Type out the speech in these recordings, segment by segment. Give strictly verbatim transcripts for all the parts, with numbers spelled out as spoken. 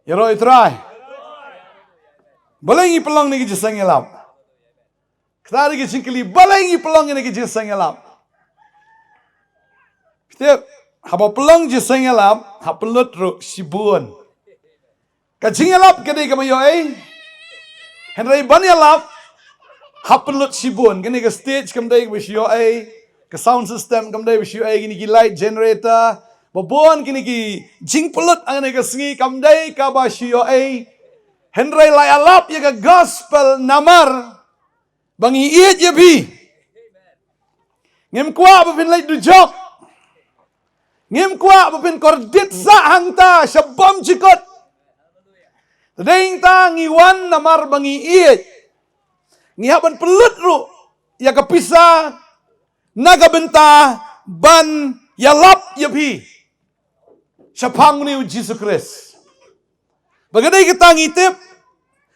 Ïaroh ïa u Trai. Balei ngi pynlong ïa kane ka jingïaseng ïalap? Kata ka dei ka jingkylli, balei ngi pynlong ïa kane ka jingïaseng ïalap? Phi tip, haba pynlong jingïaseng ïalap, hap pynlut ruh shibun. Ka jingïalap ka dei kaba ïohi. Hynrei ban ïalap, hap pynlut shibun. Kane ka stage kam dei kaba shu ïohi. Ka sound system kam dei ba shu ïohi. Kine ki light generator, ba bun kine ki jingpynlut ha kane ka sngi kam dei kaba shu ïohi. Hynrei la ïalap ïa ka gospel namar ba ngi ïeit ïa phi. Ngim kwah ba phin leit dujok. Ngim kwah ba phin kordit sah hangta sha bymjukut. Te dei hangta ngi wan namar ba ngi ïeit. Ngi hap ban pynlut ruh ïa ka pisa na ka bynta ban ïalap ïa phi shaphang une u Jisu Khrist. Ba ka dei kata ngi tip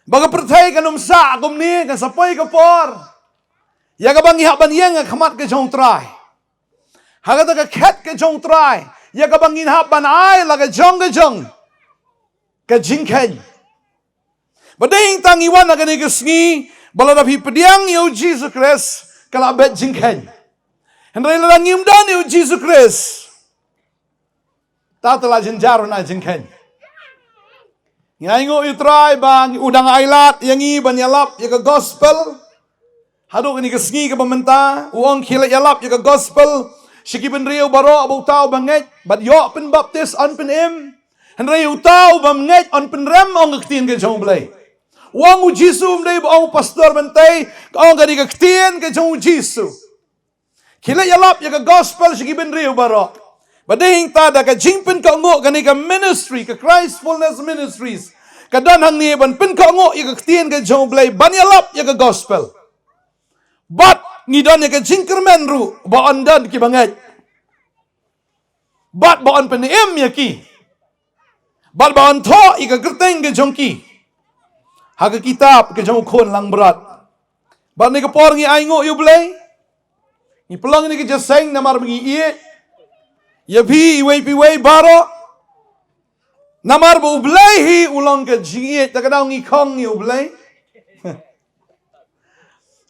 ba ka pyrthei kan ym sah kumne, kan sa poi ka por ïa kaba ngi hap ban ïeng ha khmat ka jong u Trai. Ha kata ka khet ka jong u Trai ïa kaba ngin hap ban ai la ka jong ka jong ka jingkheiñ. Ba dei hangta ngi wan ha kane ka sngi, ba lada phi pdiang ïa u Jisu Khrist, ka la beit jingkheiñ. Hynrei lada ngim don ïa u Jisu Khrist, ta te la jynjar na jingkheiñ. Ngi ainguh ïa u Trai ba u dang ailad ïa ngi ban ïalap ïa ka gospel. Haduh kane ka sngi kaba mynta, u ong khie leit ïalap ïa ka gospel sha ki bynriew baroh, ba uta uba ngeit bad ïoh pynbaptis yn pynim. Hynrei uta uba ngeit yn pynrem, ong ka ktien ka jong u Blei. U ong u Jisu, ym dei ba ong u pastor Bynta, ka ong ka dei ka ktien ka jong u Jisu. Khie leit ïalap ïa ka gospel sha ki bynriew baroh. Ba dei hangta da ka jingpynkohnguh kane ka ministry, ka Christfulness Ministries, ka don hangne ban pynkohnguh ïa ka ktien ka jong u Blei ban ïalap ïa ka gospel. Bad ngi don ïa ka jingkyrmen ruh ba yn don kiba ngeit, bad ba yn pynim ïa ki, bad ba yn thoh ïa ka kyrteng ka jong ki ha ka kitab ka jong u Khun Langbrot. Bad ha kane ka por ngi ainguh ïa u Blei. Ngi pynlong ïa kane ka jingïaseng namar ba ngi ïeit ïa phi iwei pa iwei baroh. Namar ba u Blei hi u long ka jingïeit, te ka daw ngi khong ïa u Blei.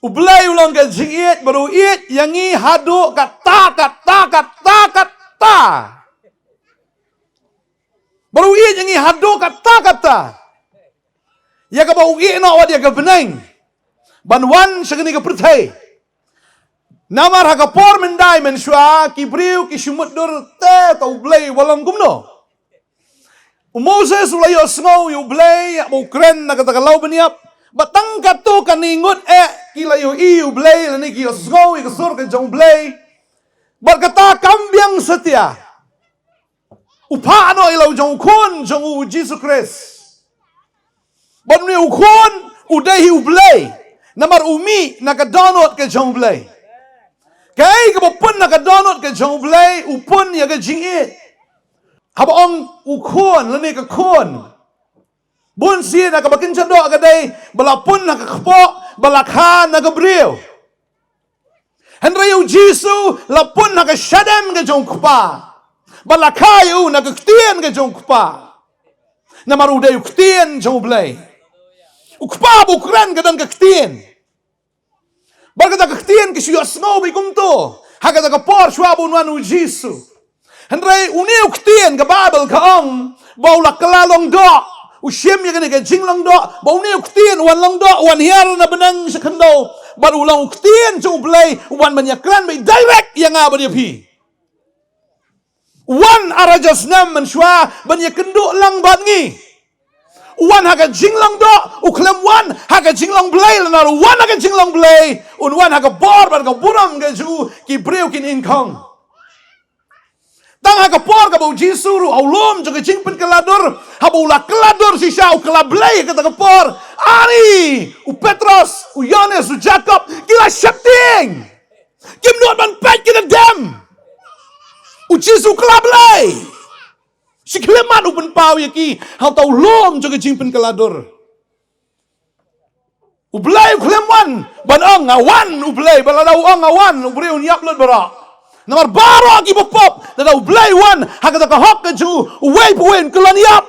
U Blei u long ka jingïeit, bad u ïeit ïa ngi haduh katta, katta, katta, katta. Bad u ïeit ïa ngi haduh katta, katta. Ïa kaba u ïehnoh wat ïa ka bneng ban wan sha kane ka pyrthei. Namar ha ka por myndai mynshuwa ki briew ki shu mutdur te, te u Blei u long kumno? U Moses u la ïohsngew ïa u Blei haba u kren na kata ka law bniap. Bad tang katto katne ngut eh ki la ïohi ïa u Blei, lane ki ïohsngew ïa ka sur ka jong u Blei. Bad kata kam biang satia. U phah noh ïa la u jong u Khun jong u, u Jisu Khrist. Bad une u Khun u dei hi u Blei. Namar u mih na ka dohnud ka jong u Blei. Kaei kaba pun na ka dohnud ka jong u Blei, u pun ïa ka jingïeit. Haba ong u Khun, lane ka Khun, bun sien ha kaba kynja doh ka dei ba la pun na ka kpoh, ba la kha na ka briew. Hynrei u Jisu la pun ha ka shadem ka jong u Kpa, bad la kha ïa u na ka ktien ka jong u Kpa. Namar u dei u ktien jong u Blei. U Kpa ba u kren ka don ka ktien. Bad kata ka ktien ka shu ïohsngew beit kumto ha kata ka por shuwa ba un wan u Jisu. Hynrei une u ktien, ka Baibl ka ong ba u la kylla long doh. U shim ïa kane ka jinglong doh, ba une u ktien u wan long doh, u wan hiar na bneng sha khyndew. Bad u long u ktien jong u Blei, u wan ban ïakren beit direct ïa nga bad ïa phi. U wan ar hajar snem mynshuwa ban ïakynduh lang bad ngi. U wan ha ka jinglong doh, u khlem wan ha ka jinglong Blei, lane u wan ha ka jinglong Blei, un wan ha ka bor bad ka burom ka jong u, ki briew kin ïeng khong. Tang ha ka por kaba u Jisu ruh ha u lum jong ka jingpynkylla dur, haba u la kylla dur shisha, u kylla Blei ha kata ka por. Ani, u Petros, u Ïoannis, u Jakob, ki la sheptieng. Kim nud ban peit, ki da dem. U Jisu u kylla Blei. Shi khyllipmat u pynpaw ïa ki ha uta u lum jong ka jingpynkylla dur. U Blei u khlem wan ban ong nga wan, u Blei, bad lada u ong nga wan, u briew un ïap lut baroh. Namar baroh kiba pop, lada u Blei u wan ha kata ka hok ka jong u, uwei pa uwei un kyllon ïap.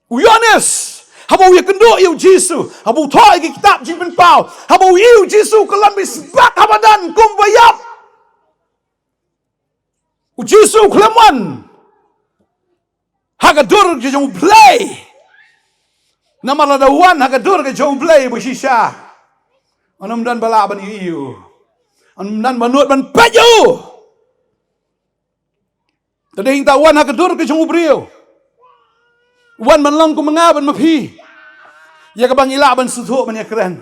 U Ïoannis, haba u ïakynduh ïa u Jisu, haba u thoh ïa ki kitab jingpynpaw, haba u ïohi u Jisu u kyllon beit sbak ha madan kum ba ïap, u Jisu u khlem wan ha ka dur ka jong U Blei. Namar lada u wan ha ka dur ka jong U Blei ba shisha, un ym don ba lah ban ïohi ïa u, un ym don ba nud ban peit ïa u. Te dei hangta u wan ha ka dur ka jong u briew, u wan ban long kum ma nga bad ma phi, ïa kaba ngi lah ban sngewthuh ban ïakren.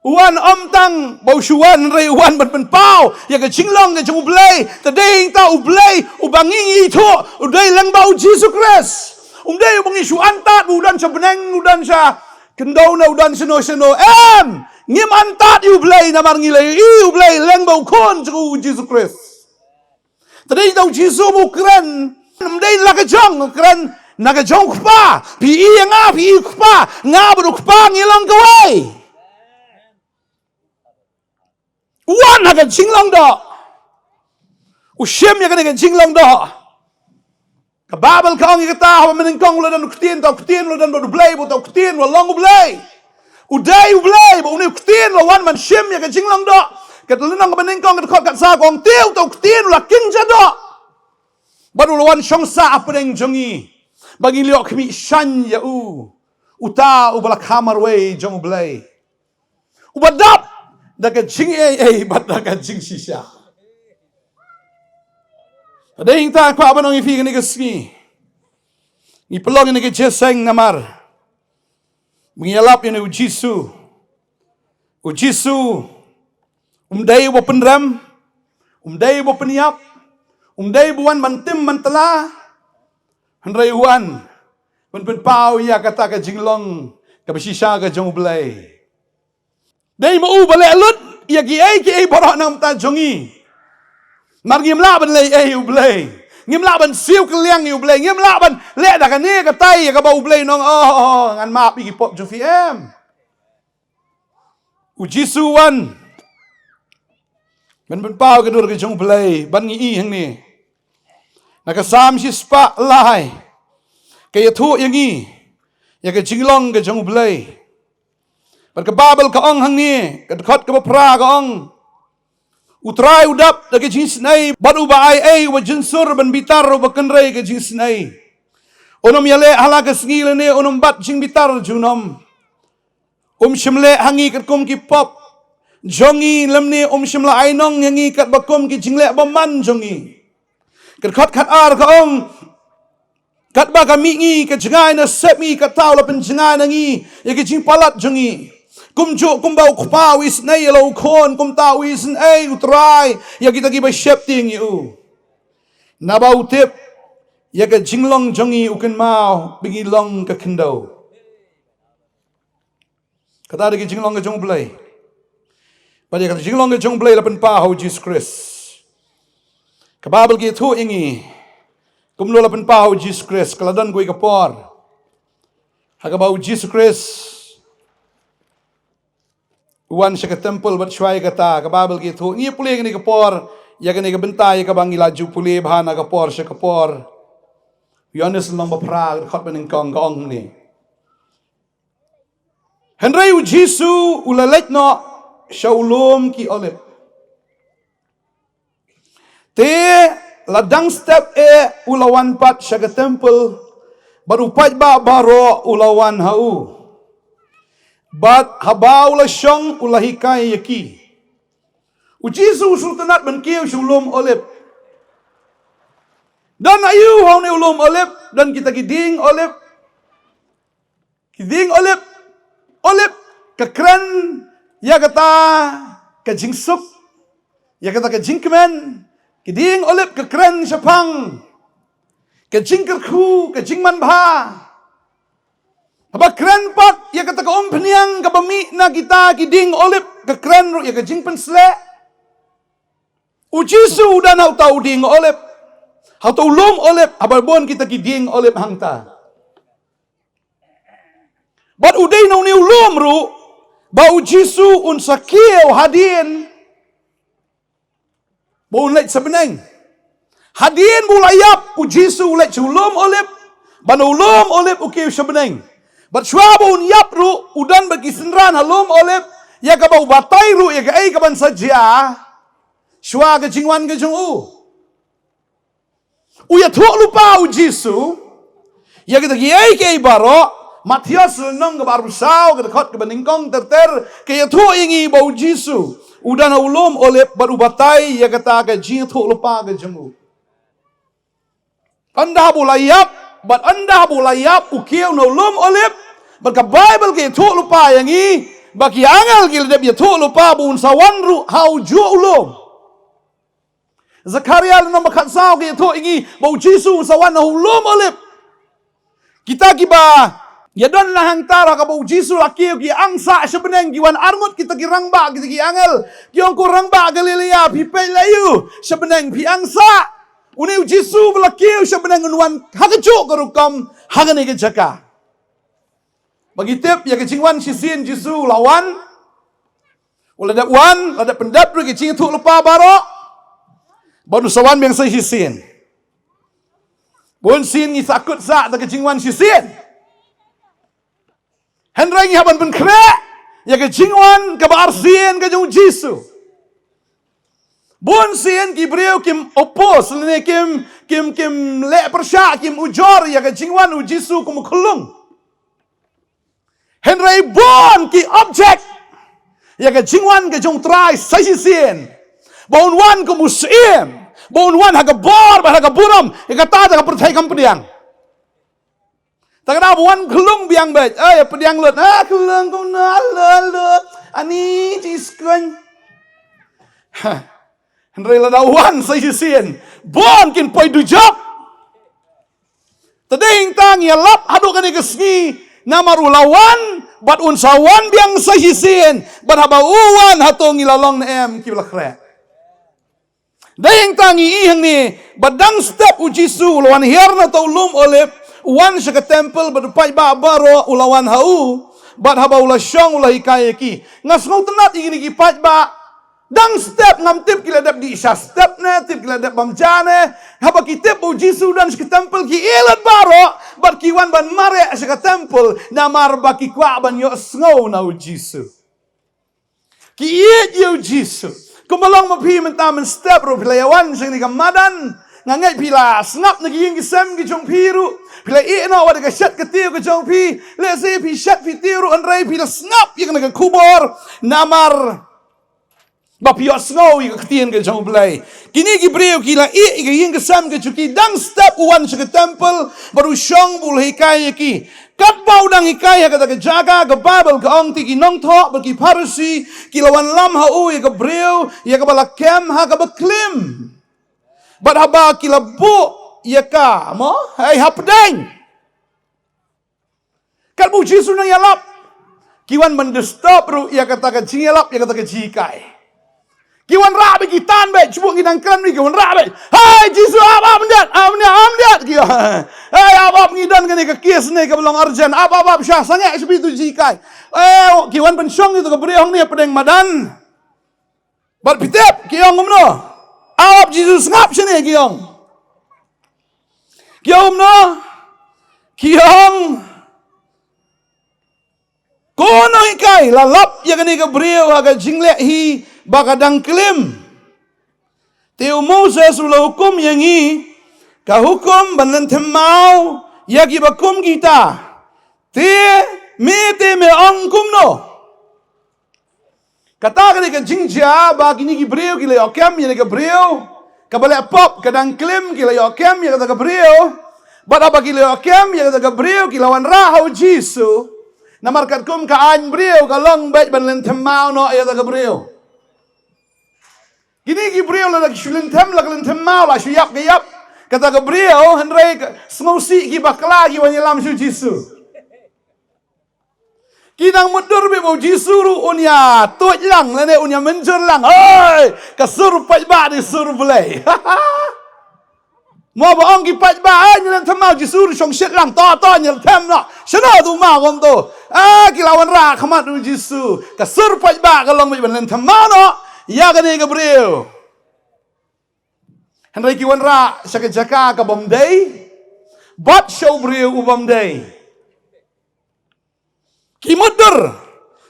U wan ym tang ba u shu wan, hynrei u wan ban pynpaw ïa ka jinglong ka jong U Blei. Te dei hangta U Blei uba ngi ithuh u dei lyngba u Jisu Khrist. Um dei uba ngi shu antad ba u don sha bneng, u don sha khyndew ne u don shano shano. Em, ngim antad ïa U Blei namar ngi la ïohi U Blei lyngba u Khun jong u, u Jisu Khrist. Te dei hangta u Jisu ba u kren, ym dei la ka jong, u kren na ka jong u Kpa. Phi ïohi ïa nga, phi ïohi u Kpa, nga bad u Kpa ngi long kawei. U wan ha ka jinglong doh, u shim ïa kane ka jinglong doh. Ka Baibl ka ong ïa kata, haba mynnyngkong u la don u Ktien, uta u Ktien u la don bad U Blei, bad uta u Ktien u la long U Blei. U dei U Blei, bad une u Ktien u la wan ban shim ïa ka jinglong doh. Ka lynnong kaba nyngkong, ka dkhot khatsaw ka ong, te uta u Ktien u la kynja doh, bad u la wan shong sah hapdeng jong ngi, ba ngin ïoh khmih shaiñ ïa u, uta uba la kha marwei jong U Blei, uba dap da ka jingaiei bad da ka jingshisha. Te dei hangta nga kwah ban ong ïa phi kane ka sngi, ngi pynlong ïa kane ka jingïaseng namar ba ngi ïalap ïa une u Jisu. U Jisu um dei uba pynrem, um dei uba pynïap, um dei uba wan ban tim ban tylla, hynrei u wan ban pynpaw ïa kata ka jinglong kaba shisha ka jong U Blei. Dei ma u ba leh lut ïa kiei kiei baroh na ka bynta jong ngi. Namar ngim lah ban leh ei ïa U Blei, ngim lah ban siew kylliang ïa U Blei, ngim lah ban leh da kane katai ïa kaba U Blei un ong, oh, oh, oh, ngan map ïa ki pop jong phi, em. U Jisu u wan ban pynpaw ka dur ka jong U Blei, bad ngi i hangne na ka Salm shispah lai, ka ïathuh ïa ngi ïa ka jinglong ka jong U Blei. Bad ka Baibl ka ong hangne, ka dkhot kaba phra ka ong, U Trai u dap da ka jingisynei, bad uba ai ei, uba jynsur ban bitar, uba kynrei ka jingisynei. Un ym ïaleh ha la ka sngi lane un ym bat jingbitar junom. Um shym leh ha ngi katkum ki pop jong ngi, lymne um shym la ainong ïa ngi katba kum ki jingleh bymman jong ngi. Ka dkhot khatar ka ong, katba ka mih ngi, ka jngai na sep ngi, kata u la pynjngai na ngi ïa ki jingpalat jong ngi. Kumjuh kumba u Kpa u isynei ïa la u Khun, kumta u isynei U Trai ïa kita kiba sheptieng ïa u. Naba u tip ïa ka jinglong jong ngi, u kynmaw ba ngi long ka khyndew. Kata dei ka jinglong ka jong U Blei. Bad ïa ka jinglong ka jong U Blei la pynpaw ha u Jisu Khrist. Ka Baibl ka ïathuh ïa ngi kumno la pynpaw ha u Jisu Khrist. Ka la don kawei ka por ha kaba u Jisu Khrist u wan sha ka templ, bad shuwa ïa kata ka Baibl ka ïathuh, ngi pule kane ka por, ïa kane ka bynta ïa kaba ngi la ju pule bha na ka por sha ka por. Ïoannis lynnong ba phra, dkhot ba nyngkong ka ong hangne, hynrei u Jisu u la leit noh sha u lum ki Olib. Te la dang step eh u la wan pat sha ka templ, bad u paidbah baroh u la wan ha u. Bad haba u la shong u la hikai ïa ki. U Jisu u sngewtynnat ban kiew sha u lum Olib. Don aïu ha une u lum Olib? Don kita ki dieng Olib. Ki dieng Olib, Olib ka kren ïa kata ka jingsuk, ïa kata ka jingkmen. Ki dieng Olib ka kren shaphang ka jingkyrkhu, ka jingmanbha. Haba kren pat ïa kata ka umphniang kaba mih na kita ki dieng Olib, ka kren ruh ïa ka jingpynsleh. U Jisu u don ha uta u dieng Olib, ha uta u lum Olib, haba bun kita ki dieng Olib hangta. Bad u dei na une u lum ruh ba u Jisu un sa kiew hadien ba un leit sha bneng. Hadien ba u la ïap, u Jisu u leit sha u lum Olib, Ban u lum Olib u kiew sha bneng. Bad shuwa ba un ïap ruh, u don bad ki synran ha lum Olib, ïa kaba u batai ruh ïa kaei kaban sa jia shuwa ka jingwan ka jong u. U ïathuh lypa u Jisu ïa kita kiei kiei baroh. Mathaios lynnong kaba arphew saw, ka dkhot kaba nyngkong ter ter, ka ïathuh ïa ngi ba u Jisu u don ha u lum Olib bad u batai ïa kata ka jingïathuh lypa ka jong u. Ynda haba u la ïap, bad ynda haba u la ïap, u kiew na u lum Olib, bad ka Baibl ka ïathuh lypa ïa ngi ba ki angel ki la dep ïathuh lypa ba un sa wan ruh ha u juh u lum. Zakaria lynnong ba khatsaw ka ïathuh ïa ngi ba u Jisu un sa wan ha u lum Olib. Kita kiba ïadon na hangtar ha kaba u Jisu la kiew ki angsah sha bneng, ki wan arngut kita ki rangbah, kita ki angel, ki ong, ko rangbah Galilea, phi peit la ïa u sha bneng, phi angsah. Une u Jisu ba la kiew sha bneng un wan ha kajuh ka rukom ha kane ka jaka. Ba ngi tip ïa ka jingwan shisien Jisu, la wan, u la dep wan, la dep pyndep ruh ki jingïathuh lypa baroh, bad u sa wan biang sa shisien. Bun sien ngi sa kut sah da ka jingwan shisien. Hynrei ngi hap ban pynkhreh ïa ka jingwan kaba arsien ka jong u Jisu. Bun sien ki briew kim oppose lane kim, kim, kim leh pyrshah, kim ujor ïa ka jingwan u Jisu kum u khyllung. Hynrei bun ki object ïa ka jingwan ka jong u Trai sa shisien, ba un wan kum u Syiem, ba un wan ha ka bor bad ha ka burom, ïa kata da ka pyrthei kam pdiang. Ta ka daw ba wan khyllung biang beit. Ai, pdiang lut. Ah, khyllung kumno, lut, lut. Ani, jiskun. Ha. Hynrei lada wan sa shisien, bun kin poi dujok. Te dei hangta ngi ïalap haduh kane ka sngi, namar u la wan, bad un sa wan biang sa shisien, bad haba u wan hato ngi la long ne em kiba la khreh. Dei hangta ngi i hangne, ba dang step u Jisu u la wan hiar na uta u lum Olib, u wan sha ka temple, bad u paidbah baroh u la wan ha u, bad haba u la shong u la hikai ïa ki. Nga sngewtynnat ïa kine ki paidbah, dang step ngam tip ki la dep dih sha step ne, tip ki la dep bam ja ne, haba ki tip ba u Jisu u don sha ka temple ki ïa lut baroh, bad ki wan ban mareh sha ka temple, namar ba ki kwah ban ïohsngew na u Jisu. Ki ïeit ïa u Jisu. Kumba long ma phi mynta mynstep ruh phi la ïa wan sha kane ka madan. Nga ngeit phi la sngap na ki ïing ki sem ki jong phi ruh. Phi la ïeh noh wat ka shet ka tiew ka jong phi. Lehse phi shet phi tiew ruh hynrei phi la sngap ïa kane ka khubor. Namar ba phi ïohsngew ïa ka ktien ka jong U Blei. Kine ki briew ki la ïeh ïa ka ïing ka sem ka jong ki dang step u wan sha ka temple bad u shong bad u la hikai ïa ki. Katba u dang hikai ha kata ka jaka, ka Baibl ka ong te ki nongthoh bad ki Pharisi ki la wanlam ha u ïa ka briew ïa kaba la kem ha kaba klim. Bad haba ki la buh ïa ka, mo, hei hapdeng. Katba u Jisu u nang ïalap, ki wan ban disturb ruh ïa kata ka jingïalap, ïa kata ka jinghikai. Ki wanrah beit, ki tan beit, shu buh ngi dang kren beit, ki wanrah beit. Hai Jisu, ap, ap, ym diat, ap, ym diat, ap, ym diat. Ki, hai, ap, ap, ngi don kane ka case ne kaba long urgent. Ap, ap, ap, shah sangeh sha phi tu jinghikai. Eh, ki wan pynshong ïa utu ka briew hangne hapdeng madan. Bad phi tip ki ong kumno? Ap, ap, Jisu, sngap shane, ki ong. Ki ong kumno? Ki ong, ko nonghikai, la lap ïa kane ka briew ha ka jingleh hi ba ka dang klim. Te u Moses u la hukum ïa ngi ka hukum ban lynthem maw ïa kiba kum kita. Te me, te me ong kumno? Kata ka dei ka jingjia ba kine ki briew ki la ïoh kem ïa kane ka briew kaba leh pop, ka dang klim, ki la ïoh kem ïa kata ka briew. Bad haba ki la ïoh kem ïa kata ka briew ki la wanrah ha u Jisu. Namar katkum ka aiñ briew ka long beit ban lynthem maw noh ïa kata ka briew. Kine ki briew lada ki shu lynthem la ka lynthem maw, la shu ïap ka ïap kata ka briew, hynrei ka sngewsih ki bakla ki wan ïalam sha u Jisu. Ki nang mutdur beit ba u Jisu ruh un ïa tuid lang lane un ïa mynjur lang. Hei, ka sur paidbah dei sur Blei. Mo ba ong ki paidbah, eh, ngi lynthem maw, Jisu ruh shong shit lang, to, to, ngi lynthem noh. Shano tu maw kumto? Ah, ki la wanrah khmat u Jisu. Ka sur paidbah ka long beit ban lynthem maw noh ïa kane ka briew. Hynrei ki wanrah sha ka jaka ka bym dei. Bad sha u briew u bym dei. Ki mutdur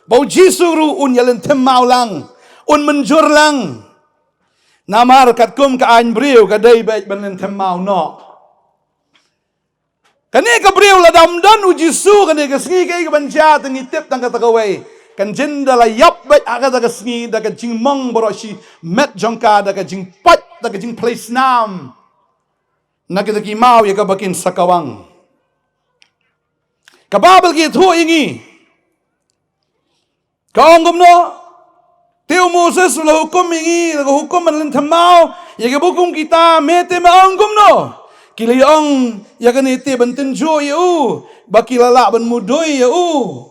ba u Jisu ruh un ïa lynthem maw lang, un mynjur lang. Namar katkum ka aiñ briew ka dei beit ban lynthem maw noh. Kane ka briew lada ym don u Jisu kane ka sngi, kaei kaban jia? Te ngi tip tang kata kawei, kan jin da la ïap beit ha kata ka sngi da ka jingmong baroh shi met jong ka, da ka jingpait, da ka jingphlei snam na kita ki maw ïa kaba kin sa kawang. Ka Baibl ka ïathuh ïa ngi, ka ong kumno? Te u Moses u la hukum ïa ngi, la ka hukum ban lynthem maw ïa ka bukom kita, me te me ong kumno? Ki la ong ïa kane te ban tynjuh ïa u, ba ki la lah ban mudui ïa u.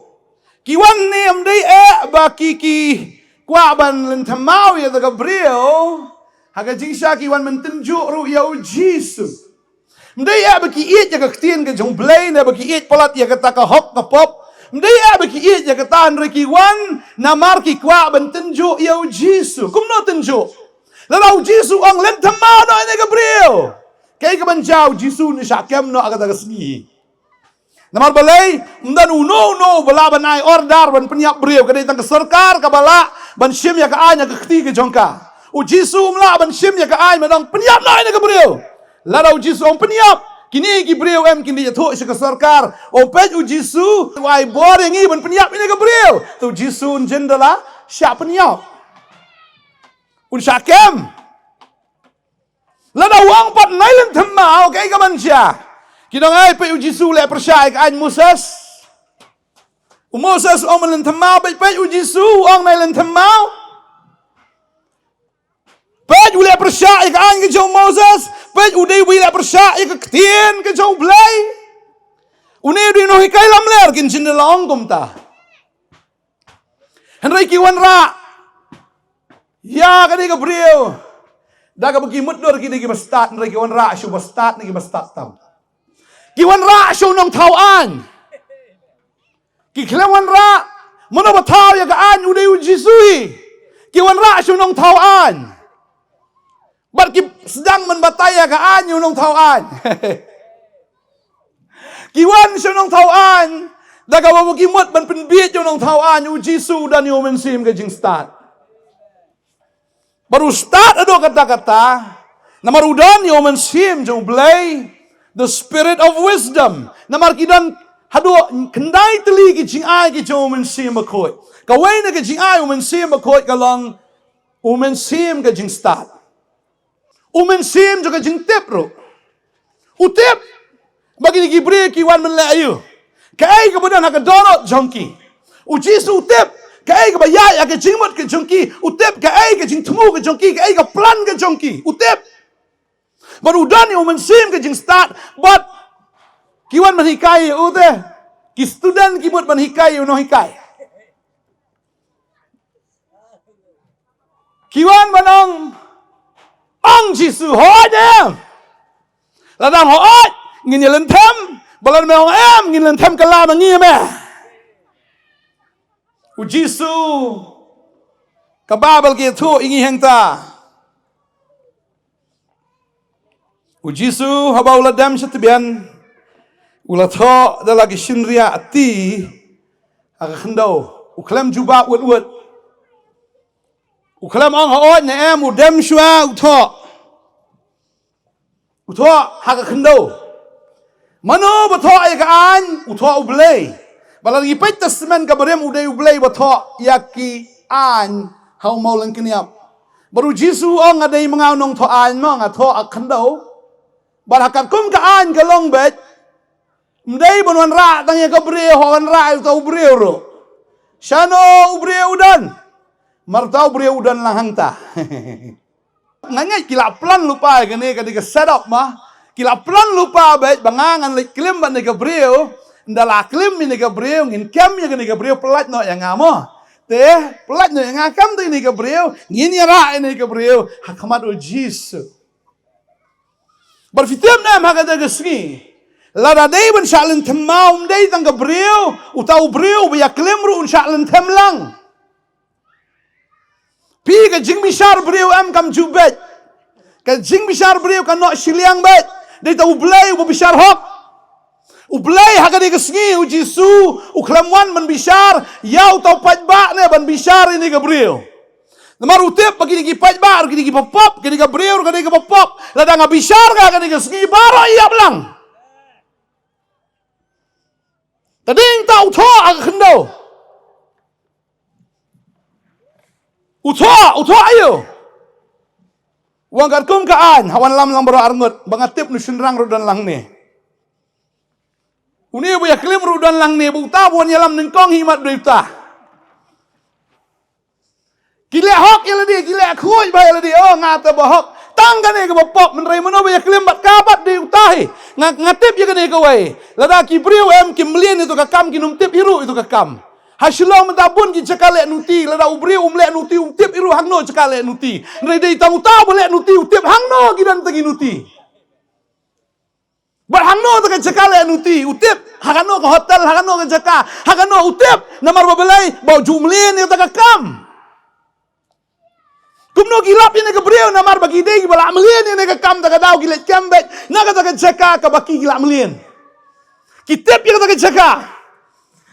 Ki wan ne ym dei eh ba ki, ki kwah ban lynthem maw ïa kata ka briew. Ha ka jingshisha ki wan ban tynjuh ruh ïa u Jisu. Ym dei eh ba ki ïeit ïa ka ktien ka jong U Blei ne ba ki ïeit palat ïa kata ka hok ka pop. Ym dei eh ba ki ïeit ïa kata, hynrei ki wan namar ki kwah ban tynjuh ïa u Jisu. Kumno tynjuh? Lada u Jisu u ong lynthem maw noh ïa kane ka briew, kaei kaban jia? U Jisu un shah kem noh ha kata ka sngi. Namar balei? Ym don uno uno uba lah ban ai order ban pynïap briew, ka dei tang ka sorkar kaba lah ban shim ïa ka aiñ ha ka kti ka jong ka. U Jisu um lah ban shim ïa ka aiñ ban ong pynïap noh ïa kane ka briew. Lada u Jisu ong pynïap, kine ki briew em kin ïathuh sha ka sorkar, ong peit u Jisu u ai bor ïa ngi ban pynïap ïa kane ka briew. Te u Jisu un jin da la shah pynïap, un shah kem. Lada u ong pat nai lynthem maw, kaei kaban jia? Kin ong, ai, peit u Jisu u leh pyrshah ïa ka aiñ Moses. U Moses u ong ban lynthem maw, peit, peit u Jisu u ong nai lynthem maw. Peit u leh pyrshah ïa ka aiñ ka jong u Moses, peit u dei uba leh pyrshah ïa ka ktien ka jong U Blei. Une u dei u nonghikai lamler, kin jin da la ong kumta. Hynrei ki wanrah ïa kane ka briew da kaba ki mutdur ki dei kiba stad, hynrei ki wanrah sha uba stad ne kiba stad tam. Ki wanrah sha u nongthaw aiñ. Ki khlem wanrah mano ba thaw ïa ka aiñ, u dei u Jisu hi. Ki wanrah sha u nongthaw aiñ. Bad ki sdang ban batai ïa ka aiñ ïa u nongthaw aiñ. Ki wan sha u nongthaw aiñ da kaba ki mut ban pynbieit ïa u nongthaw aiñ. U Jisu u don ïa u Mynsiem ka jingstad. Bad u stad haduh katta katta namar u don ïa u Mynsiem jong U Blei, the Spirit of wisdom. Namar ki don haduh khyndai tylli ki jingai ki jong u Mynsiem Bakhuid. Kawei na ka jingai u Mynsiem Bakhuid ka long u Mynsiem ka jingstad. U Mynsiem jong ka jingtip ruh. U tip ba kine ki briew ki wan ban leh aïu, kaei kaba don ha ka dohnud jong ki. U Jisu u tip kaei kaba ïaid ha ka jingmut ka jong ki. U tip kaei ka jingthmu ka jong ki, kaei ka plan ka jong ki. U tip. Bad u don ïa u Mynsiem ka jingstad. Bad ki wan ban hikai ïa u te. Ki student ki mut ban hikai ïa u nonghikai. Ki wan ban ong, ong Jisu, hooid em. Lada hooid, ngin ïa lynthem. Ba lada me ong em, ngin lynthem kylla ma ngi em. U Jisu, ka Baibl ka ïathuh ïa ngi hangta. U Jisu haba u la dem sha tbian, u la thoh da la ki shynriahti ha ka khyndew. U khlem jubab wut wut. U khlem ong hooid ne em, u dem shuwa u thoh. U thoh ha ka khyndew. Mano ba thoh ïa ka aiñ? U thoh U Blei. Ba la ngi peit Testament kaba rim, u dei U Blei ba thoh ïa ki aiñ ha u mawlyngkniap. Bad u Jisu u ong, nga dei ma nga u nongthoh aiñ mo, nga thoh ha ka khyndew. Bad ha katkum ka aiñ ka long beit, ym dei ban wanrah tang ïa ka briew, hooid, wanrah ïa uta u briew ruh. Shano u briew u don? Namar uta u briew u don lang hangta. Nga ngeit ki la plan lypa ïa kane, ka dei ka set up ma. Ki la plan lypa beit ba nga ngan leit klim bad kane ka briew. Ynda la klim ïa kane ka briew, ngin kem ïa kane ka briew, pyllait noh ïa nga mo. Te pyllait noh ïa nga, kem te ïa kane ka briew, ngin ïarah ïa kane ka briew ha khmat u Jisu. Bad phi tip ne em, ha kata ka sngi, lada dei ban shah lynthem maw, ym dei tang ka briew, uta u briew ba ïa klim ruh un shah lynthem lang. Phi, ka jingbishar briew em kam ju beit. Ka jingbishar briew ka noh shiliang beit. Dei uta U Blei uba bishar hok. U Blei ha kane ka sngi, u Jisu u khlem wan ban bishar ïa uta u paidbah ne ban bishar ïa kane ka briew. Namar u tip ba kine ki paidbah, kine ki bapop, kine ka briew, kane ka bapop, lada nga bishar ka ha kane ka sngi baroh ïa blang. Te dei ta u thoh ha ka khyndew. U thoh, u thoh aïu? Wan katkum ka aiñ, ha wan lam lang baroh arngut, ba nga tip une u shynrang ruh don lang ne. Une ba ïa klim ruh don lang ne, ba uta ba wan ïalam nyngkong hi mat dei uta. Ki leh hok ïa lade, ki leh khuid ba ïa lade, oh nga te ba hok. Tang kane ka bapop, hynrei mano ba ïa klim bad ka bad dei uta hi. Nga, nga tip ïa kane kawei. Lada ki briew em ki mlien ïa tu ka kam, kin ym tip hi ruh ïa tu ka kam. Ha Shillong mynta bun ki jaka leh nuti, lada u briew um leh nuti, um tip hi ruh hangno jaka leh nuti. Hynrei dei tang uta ba leh nuti, u tip hangno ki don tang ki nuti. Bad hangno ta ka jaka leh nuti, u tip. Ha kano ka hotel, ha kano ka jaka, ha kano u tip. Namar ba balei, ba u ju mlien ïa ta ka kam. Kumno ki lap ïa kane ka briew, namar ba ki dei kiba la mlien ïa kane ka kam, ta ka daw ki leit kem beit na kata ka jaka kaba ki la mlien. Ki tip ïa kata ka jaka.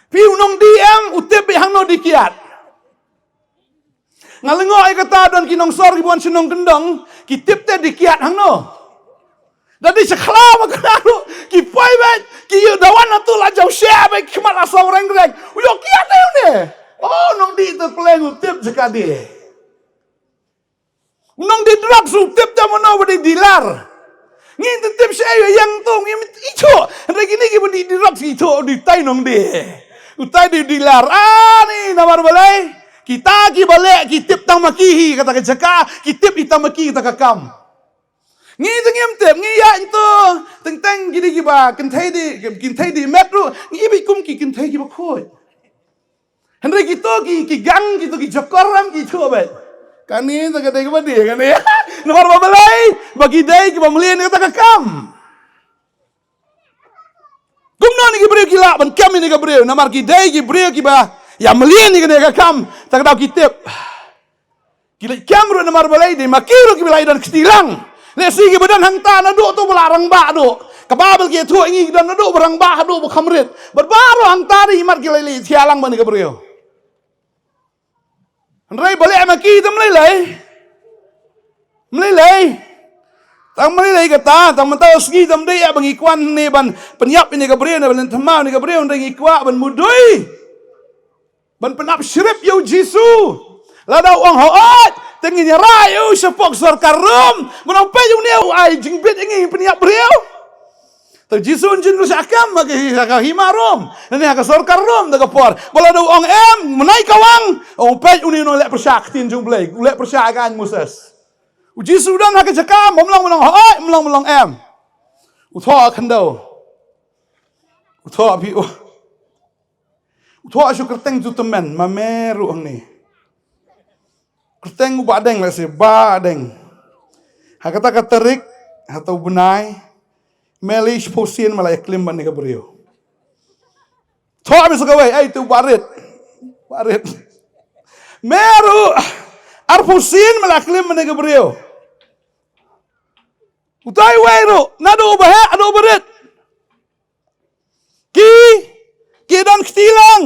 Phi, u nongdie em, u tip beit hangno dih kiad. Nga lyngngoh ïa kata, don ki nongsor kiba wan sha nongkyndong, ki tip te dih kiad hangno. Da dih sha khlaw ma ka ruh, ki poi beit, ki ïoh da wan na tu la jaw sheh beit, ki khmat la saw reng reng. U ïoh kiad ne une. Oh, nongdie te pleng u tip jaka dih. U nongdie drugs u tip te mano ba dei dealer. Ngin tip shaei ïa ïeng tu, ngim ithuh. Hynrei kine kiba dih drugs ithuh, dei utai nongdie. Utai dei dealer. Ani namar balei? Kita kiba leh, ki tip tang ma ki hi kata ka jaka, ki tip hi tang ma ki kata ka kam. Ngi te ngim tip, ngi ïaid tu, teng teng kine kiba kynthei dih, kynthei dih met ruh, ngi beit kum ki kynthei kiba khuid. Hynrei kito ki, ki gang, kito ki jakor ram, ki ithuh beit. Kane te ka dei kaba dih kane. Namar ba balei? Ba ki dei kiba mlien ïa kata ka kam. Kumno ne ki briew ki lah ban kem ïa kane ka briew? Namar ki dei ki briew kiba ïa mlien ïa kane ka kam. Ta ka daw ki tip. Ki leit kem ruh namar balei, dei ma ki ruh kiba la ïadon kti lang. Lehse kiba don hangta naduh tu ba la rangbah duh. Ka Baibl ka ïathuh ïa ngi ki don naduh ba rangbah haduh ba kham rit. Bad baroh hangta dei imat ki la leit thiah lang bad kane ka briew. Hynrei balei ma ki, te ym lei lei. Ym lei lei. Tang ym lei lei kata, tang mynta ka sngi te ym dei ïa ba ngi kwah ne ban pynïap ïa kane ka briew ne ban lynthma ïa kane ka briew, hynrei ngi kwah ban mudui. Ban pynïap shrip ïa u Jisu. Lada u ong hooid, te ngin ïa rai ïa u shapoh sorkar Rom. Ban ong peit une u ai jingbit ïa ngi pynïap briew. Te u Jisu un jin ruh sha kem ha ka hi-, ha ka hima Rom. Lane ha ka sorkar Rom da ka por. Ba lada u ong em, mynta ka wang. Ong peit une u nongleh pyrshah ktien jong u Blei. U leh pyrshah ka aiñ Moses. U Jisu u don ha ka jaka, ym long, ym long hooid, ym long, ym long em. U thoh ha khyndew. U thoh phi u. U thoh shu kyrteng tu tymmen, ma me ruh hangne. Kyrteng u Bah Deng lehse, Bah Deng. Ha kata ka tarik, ha ta u bnai, me lei shiphew sien me la ïa klim bad kane ka briew. Thoh me sa kawei, ai tu Bah Rit. Bah Rit. Me ruh, arphew sien me la klim bad kane ka briew. Utai wei ruh, naduh u baheh, naduh u barit. Ki, ki don kti lang.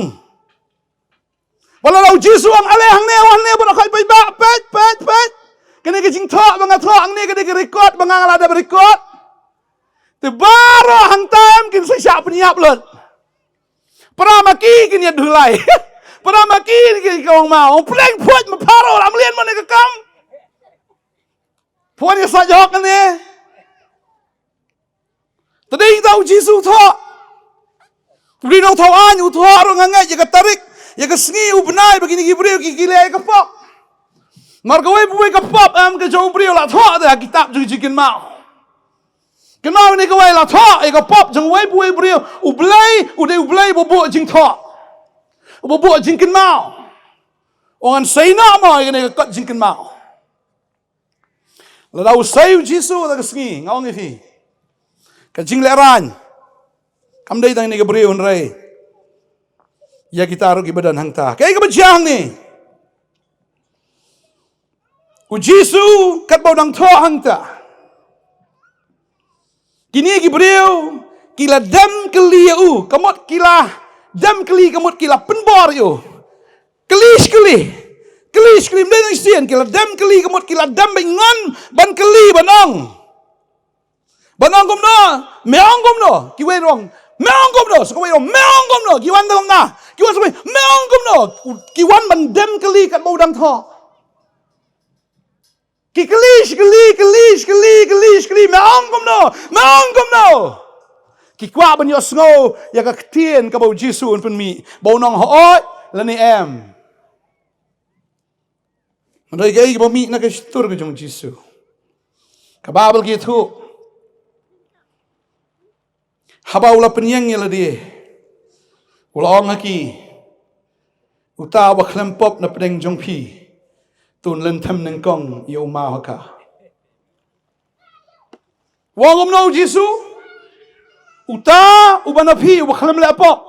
Ba la u Jisu u ong ale hangne, wan hangne, ba la khot paidbah, peit, peit, peit. Kane ka jingthoh ba nga thoh hangne, kane ka record ba nga la dep record. Te baroh hangta em kin sa shah pynïap lut. Para ma ki kin ïa dhulai. Para ma ki kin ïa kawang ma. Ong pleng phuit ma pharo la mlien ma ne ka kam. Phuan ïa sa jok ne. Te dei ta u Jisu u thoh. U dei nongthoh aiñ u thoh ruh nga ngeit ïa ka tarik, ïa ka sngi, u bnai ba kine ki briew ki, ki leh ïa ka pop. Mar kawei pa wei ka pop em ka jong u briew la thoh te ha kitab jong ka jingkynmaw. Kynmaw ne kawei la thoh ïa ka pop jong uwei pa uwei u briew. U Blei, u dei u Blei uba buh jingthoh. Uba buh jingkynmaw. Ong ngan sei noh mo ïa kane ka kot jingkynmaw. Lada u sei u Jisu kata ka sngi, nga ong ïa phi. Ka jinglehrain. Kam dei tang ïa kane ka briew hynrei ïa kita ruh kiba don hangta. Kaei kaba jia hangne? U Jisu katba u dang thoh hangta. Kine ki briew Ki la dem kylli ïa u, ka mut ki la dem kylli, ka mut ki la pynbor ïa u. Kylli shi kylli. Kylli shi kylli, ym dei nang shisien, ki la dem kylli, ka mut ki la dem beit ngon ban kylli, ban ong. Ban ong kumno, me ong kumno, kiwei ruh ong, me ong kumno, sa kawei ruh ong, me ong kumno, ki wan da kumno, ki wan sa kawei, me ong kumno, ki wan ban dem kylli katba u dang thoh. Ki kylli shi kylli, kylli shi kylli, kylli shi kylli, me ong kumno, me ong kumno. Ki kwah ban ïohsngew ïa ka ktien kaba u Jisu un pynmih, ba un ong hooid lane em. Hynrei kaei kaba mih na ka shyntur ka jong u Jisu? Ka Baibl ka ïathuh, haba u la pynïeng ïa lade, u la ong ha ki, uta uba khlem pop na pdeng jong phi, to un lynthem nyngkong ïa u maw ha ka. U ong kumno u Jisu? Uta uba na phi uba khlem leh pop.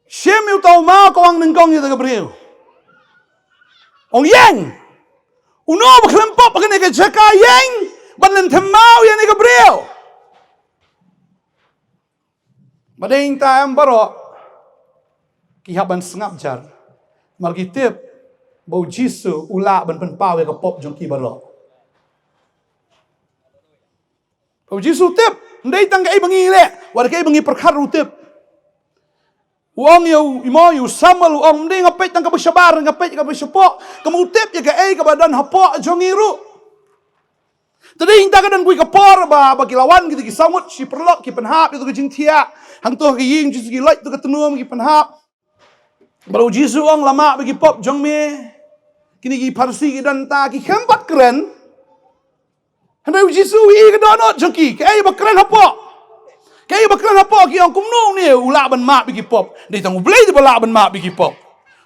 Shim ïa uta u maw, ka ong nyngkong ïa uta ka briew. Ong ïeng. Uno uba khlem pop ha kane ka jaka, ïeng ban lynthem maw ïa kane ka briew. Ba dei nangta em baroh ki hap ban sngap jar, namar ki tip ba u Jisu u lah ban pynpaw ïa ka pop jong ki baroh. Ba u Jisu u tip, ym dei tang kaei ba ngi leh, wat kaei ba ngi pyrkhat ruh u tip. U ong ïa u, i mo, ïa u Samuel, u ong, ym dei nga peit tang kaba shabar, nga peit kaba shapoh. Ka mut u tip ïa kaei kaba don hapoh jong ngi ruh. Te dei nangta ka don kawei ka por ba, ba ki la wan kita ki saw ngut shi paralok, ki pynhap ïa uta ka jingthiah. Hangto ha ka ïing jong u Jisu, ki loit ïa uta ka tnum, ki pynhap. Bad u Jisu u ong, la map ïa ki pop jong me. Kine ki Pharisi ki don nangta, ki khlem pat kren. Hynrei u Jisu u ïohi ïa ka dohnud jong ki, kaei ba kren hapoh. Kaei ba kren hapoh, ki ong, kumno une u lah ban map ïa ki pop? Dei tang U Blei te ba lah ban map ïa ki pop.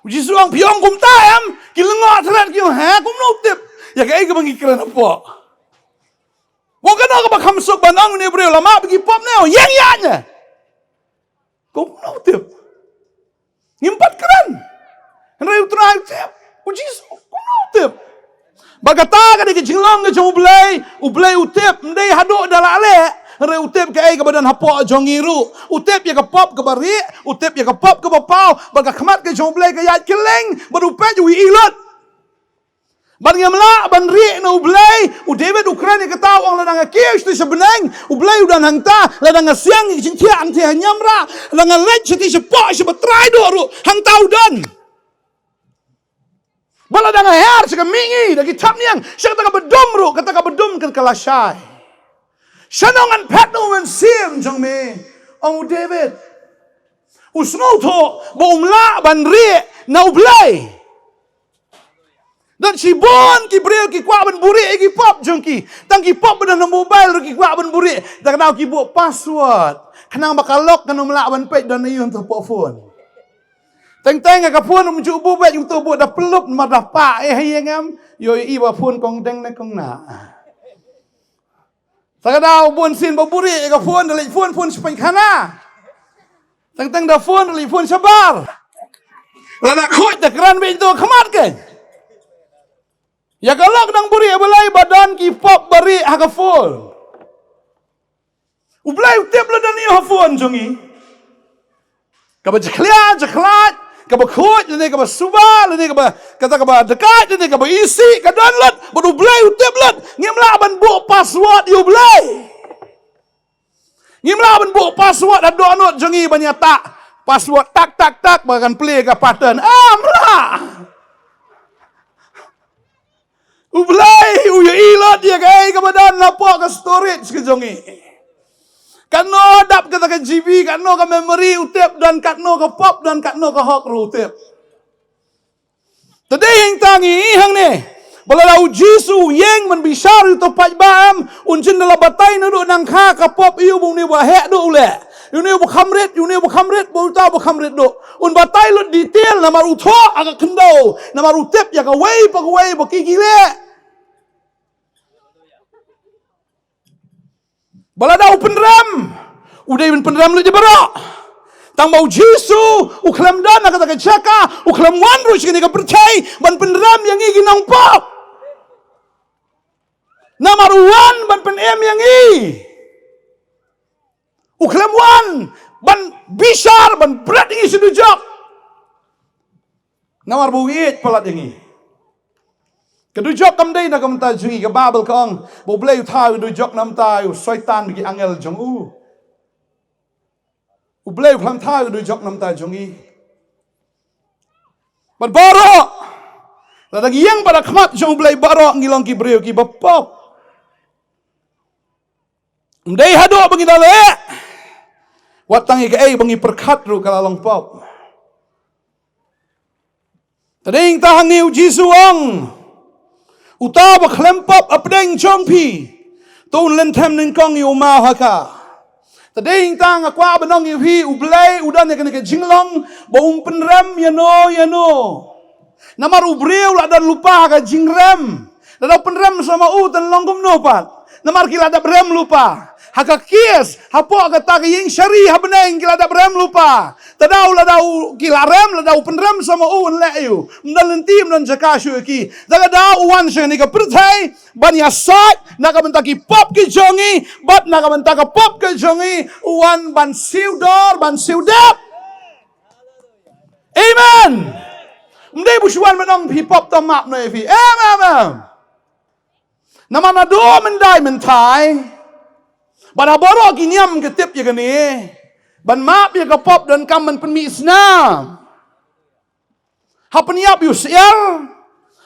U Jisu u ong, phi ong kumta em? Ki lyngngoh thret, ki ong, ha, kumno u tip ïa kaei kaba ngi kren hapoh? Wat kano kaba kham suk ban ong une u briew, la map ïa ki pop ne, ïeng ïaid ne. Kumno u tip? Ngim pat kren. Hynrei u Trai u tip. U Jisu kumno u tip? Bad kata ka dei ka jinglong ka jong U Blei. U Blei u tip, ym dei haduh da lah leh. Hynrei u tip kaei kaba don hapoh jong ngi ruh. U tip ïa ka pop kaba rieh, u tip ïa ka pop kaba paw. Bad ka khmat ka jong U Blei ka ïaid kylleng, bad u peit, u ïohi lut. Bad ngim lah ban rieh na U Blei. U David u kren ïa kata, u ong, lada nga kiew shatei sha bneng, U Blei u don hangta. Lada nga siang ïa ka jingthiah hangtei ha niamrah, lada nga leit shatei shapoh sha ba trai duh ruh, hangta u don. Bad lada nga hiar sha ka mihngi da ki thapniang, sha kata kaba dum ruh, kata kaba dum kan kylla shai. Shano ngan phet na U Mynsiem jong me, ong u David. U sngewthuh ba um lah ban rieh na U Blei. Don shibun ki briew ki kwah ban buhrieh ïa ki pop jong ki. Tang ki pop ba don ha mobile ruh ki kwah ban buhrieh. Tang kynmaw ki buh password, khnang ba ka lock kan ym lah ban peit don aïu hangto hapoh phone. Teng teng ka phone um ju buh beit, um tu buh da pynlup namar da pah eh ha ïing em. Ïohi ba phone kong deng ne kong nah. Tang kynmaw bun sien ba buhrieh ïa ka phone, da leit phone, phone sha pynkhana. Teng teng da phone, da leit phone shabar. Lada khuid da kren beit to khmat kein. Ïa ka lok nang buhrieh balei ba don ki pop ba rieh ha ka phone. U Blei u tip lada don ïa ha phone jong ngi. Kaba jakhlia, jakhlad, kaba khuid, lane kaba suba, lane kaba, kata kaba dakaid, lane kaba isih, ka don lut, bad U Blei u tip lut, ngim lah ban buh password ïa U Blei. Ngim lah ban buh password ha dohnud jong ngi ban ïatah. Password tak, tak, tak, ba kan plie ka pattern. Em lah. U Blei u ïohi lut ïa kaei kaba don hapoh ka storage ka jong ngi. Katno dap kata ka G B, katno ka memory u tip, don katno ka pop, don katno ka hok ruh u tip. Te dei hangta ngi ïohi hangne ba lada u Jisu u ïeng ban bishar ïa uto u paidbah em, un jin da la batai naduh nangkha ka pop ïa u ba une ba heh duh u leh, ïa une ba kham rit, ïa une ba kham rit, ba uta ba kham rit duh. Un batai lut detail namar u thoh ha ka khyndew, namar u tip ïa kawei pa kawei ba ki ki leh. Ba lada u pynrem, u dei ban pynrem lut ïa baroh. Tang ba u Jisu u khlem don ha kata ka jaka, u khlem wan ruh sha kane ka pyrthei ban pynrem ïa ngi ki nongpop. Namar u wan ban pynim ïa ngi. U khlem wan ban bishar, ban bret ïa ngi sha dujok. Namar ba u ïeit palat ïa ngi. Ka dujok kam dei na ka bynta jong ngi, ka Baibl ka ong ba U Blei u thaw ïa ka dujok na ka bynta u Soitan bad ki angel jong u. U Blei u khlem thaw ïa ka dujok na ka bynta jong ngi. Bad baroh, lada ngi ïeng bad ka khmat jong U Blei, baroh ngi long ki briew kiba pop. Ym dei haduh ba ngi da leh, wat tang ïa kaei ba ngi pyrkhat ruh ka la long pop. Te dei nangta hangne U Jisu u ong, uta ba khlem pop hapdeng jong phi, to un lynthem nyngkong ïa u maw ha ka. Te dei nangta nga kwah ban ong ïa phi, U Blei u don ïa kane ka jinglong ba um pynrem ïano ïano. Namar u briew la don lypa ha ka jingrem. Lada u pynrem sa ma u, te long kumno pat? Namar ki la dep rem lypa. Ha ka case, hapoh kata ka ïing shari ha bneng, ki la dep rem lypa. Te da u, lada u, ki la rem, lada u pynrem sa ma u, un leh aïu? Ym don lynti, ym don jaka shuh ïa ki. Te lada u wan sha kane ka pyrthei ban ïasaid na ka bynta ki pop ki jong ngi, bad na ka bynta ka pop ka jong ngi, u wan ban siew dor, ban siew dep. Amen. Ym dei ba u shu wan ban ong phi pop, to map noh ïa phi. Em, em, em. Namar naduh mynta myntai, bad ha baroh ki niam ki tip ïa kane, ban map ïa ka pop donkam ban pynmih snam. Hap pynïap ïa u syiar,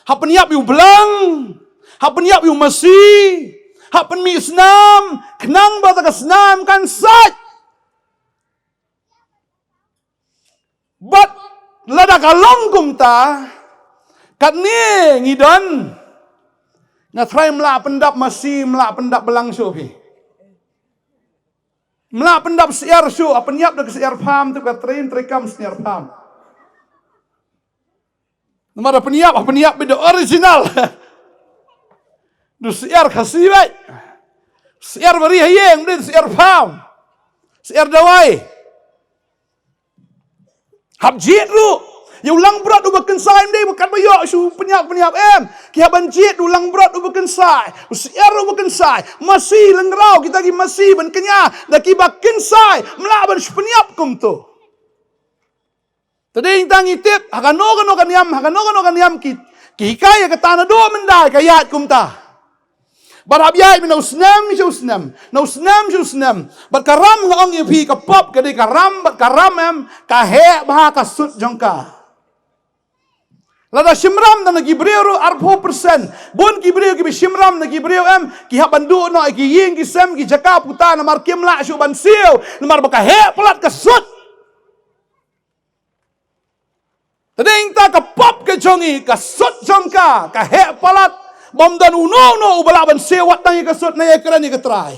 hap pynïap ïa u blang, hap pynïap ïa u masi, hap pynmih snam, khnang ba kata ka snam kan sait. Bad lada ka long kumta, katne ngi don, nga tharai ym lah pyndap masi, ym lah pyndap blang shuh phi. Ym lah pyndap syiar shuh, ha pynïap da ka syiar pham, tu ka train treikam syiar pham. Namar ha pynïap, ha pynïap bad da original. Du syiar Khasi bad syiar ba ri ha ïing, ym dei syiar pham. Syiar dawai. Hap jied ruh ïa u langbrot uba kynsai, ym dei ba katba ïoh shu pynïap pynïap em. Ki hap ban jied u langbrot uba kynsai, u syiar uba kynsai, masi lyngraw, kita ki masi ban kñia da kiba kynsai, ym lah ban shu pynïap kumto. Te dei tang ngi tip, ha kano kano ka niam, ha kano kano ka niam ki, ki hikai ïa kata naduh mynta ka ïaid kumta. Bad hap ïaid na u snem sha u snem, na u snem sha u snem. Bad ka ram, nga ong ïa phi, ka pop ka dei ka ram, bad ka ram em, ka heh bha ka sut jong ka. Lada shim ram tang na ki briew ruh arphew percent. Bun ki briew kiba shim ram na ki briew em, ki hap ban duh noh ïa ki ïing ki sem, ki jaka puta, namar kim lah shuh ban siew, namar ba ka heh palat ka sut. Te dei tang ka pop ka jong ngi, ka sut jong ka, ka heh palat, bym don uno uno uba lah ban siew wat tang ïa ka sut, ne ïakren ïa ka trai.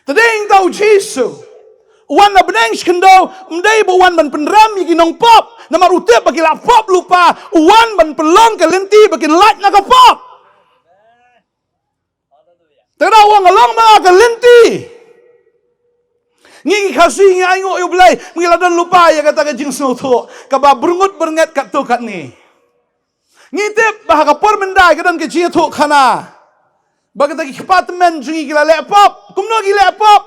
Te dei tang U Jisu u wan na bneng shi khyndew, ym dei ba u wan ban pynrem ïa ki nongpop, namar u tip ba ki la pop lypa, u wan ban pynlong ka lynti ba kin lait na ka pop. Te da u ong, nga long ma nga ka lynti. Ngi ki Khasi ngi ainguh ïa U Blei, ngi la don lypa ïa kata ka jingsngewthuh kaba byrngut byrnget katto katne. Ngi tip ba ha ka por mynta ka don ka jingïathuhkhana ba kita ki kpa tymmen jong ngi ki la leh pop. Kumno ki leh pop?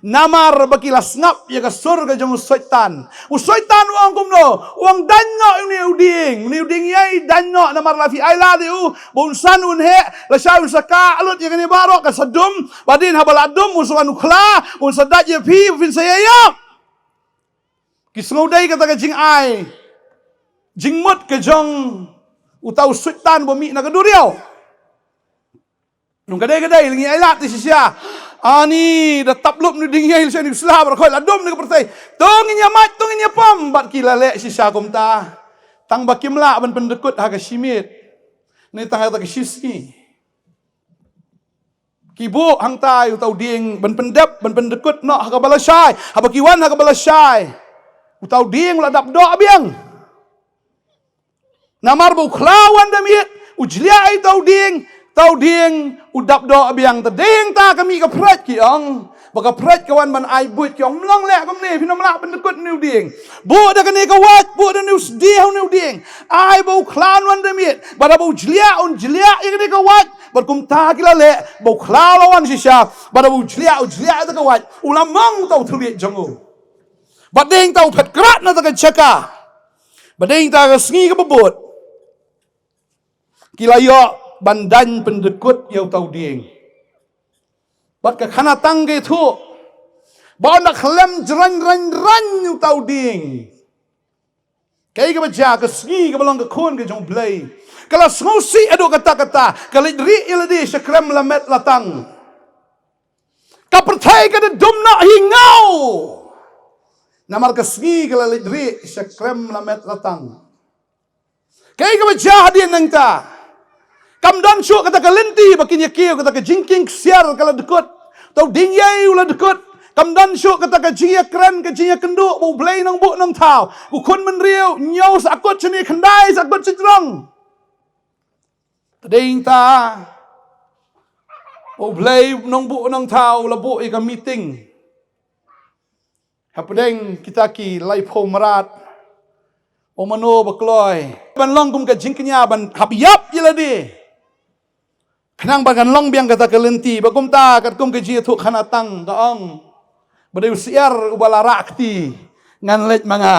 Namar ba ki la sngap ïa ka sur ka jong u Soitan. U Soitan u ong kumno? U ong, daiñ noh ïa une u dieng. Une u dieng ïa, daiñ noh, namar la phi ailad ïa u ba un san un heh, lashai un sa kah lut ïa kane baroh, ka sa dum. Ba hadien haba la dum un sa wan u khla, un sa dait ïa phi, phin sa ïaïap. Ki sngewdei kata ka jingai jingmut ka jong uta u Soitan ba mih na ka duriaw. Nang ka dei ka dei la ngi ailad te shisha. Ani da tap lup nu ding ïa, shisha ni sla ba khoi la dum ni ka pyrthei. To ngin ïa mait, to ngin ïa pom, bad ki la leh shisha kumta. Tang ba kim lah ban pyndykut ha ka shi miet, ne tang ha ka shi sngi. Ki buh hangta ïa uta u dieng ban pyndep, ban pyndykut noh ha kaba lashai. Haba ki wan ha kaba lashai, uta u dieng u la dap doh biang. Namar ba u khla u wan da miet, u jliah ïa uta u dieng, uta u dieng u dap doh biang. Te dei hangta ka mih ka phriah, ki ong, Ba ka pret ka wan ban ai buit, ki ong, "Ym long leh kumne, phin ym lah pyndykut une u dieng. Buh da kane ka wait, buh da une u sdie ha une u dieng. Ai ba u khlan wan da miet, bad haba u jliah, un jliah ïa kane ka wait." Bad kumta ki la leh, ba u khlan u la wan shisha, bad haba u jliah, u jliah ïa ka wait, u la mong uta u thylliej jong u. Bad dei tang u phet krad na kata ka jaka. Bad dei tang ka sngi kaba bud, ki la ïoh ban dang pyndykut ïa uta u dieng. Bad ka khana tang ka ïathuh ba ynda khlem jrang rang rang uta u dieng, kaei kaba jia? Ka sngi kaba long ka khun ka jong U Blei ka la sngewsih haduh katta katta, ka leit rieh ïa lade sha krem lamet latang. Ka pyrthei ka da dum noh hi ngaw, namar ka sngi ka la leit rieh sha krem lamet latang. Kaei kaba jia hadien nangta? Kam don shuh kata ka lynti ba kin ïa kiew, kata ka jingkieng ksiar ka la dkut. Uta u diengïei u la dkut. Kam don shuh kata ka jingïakren, ka jingïakynduh ba U Blei Nongbuh Nongthaw, u khun bynriew, ñiew sa kut shane, khyndai sa kut shajrong. Te dei ta U Blei Nongbuh Nongthaw u la buh ïa ka meeting hapdeng kita ki laiphew mrad. U mano ba kloi ban long kum ka jingkñia ban hap ïap ïa lade, khnang ba kan long biang kata ka lynti. Ba kumta katkum ka jingïathuh khana tang ka ong, ba dei u syiar uba la rah kti, ngan leit ma nga.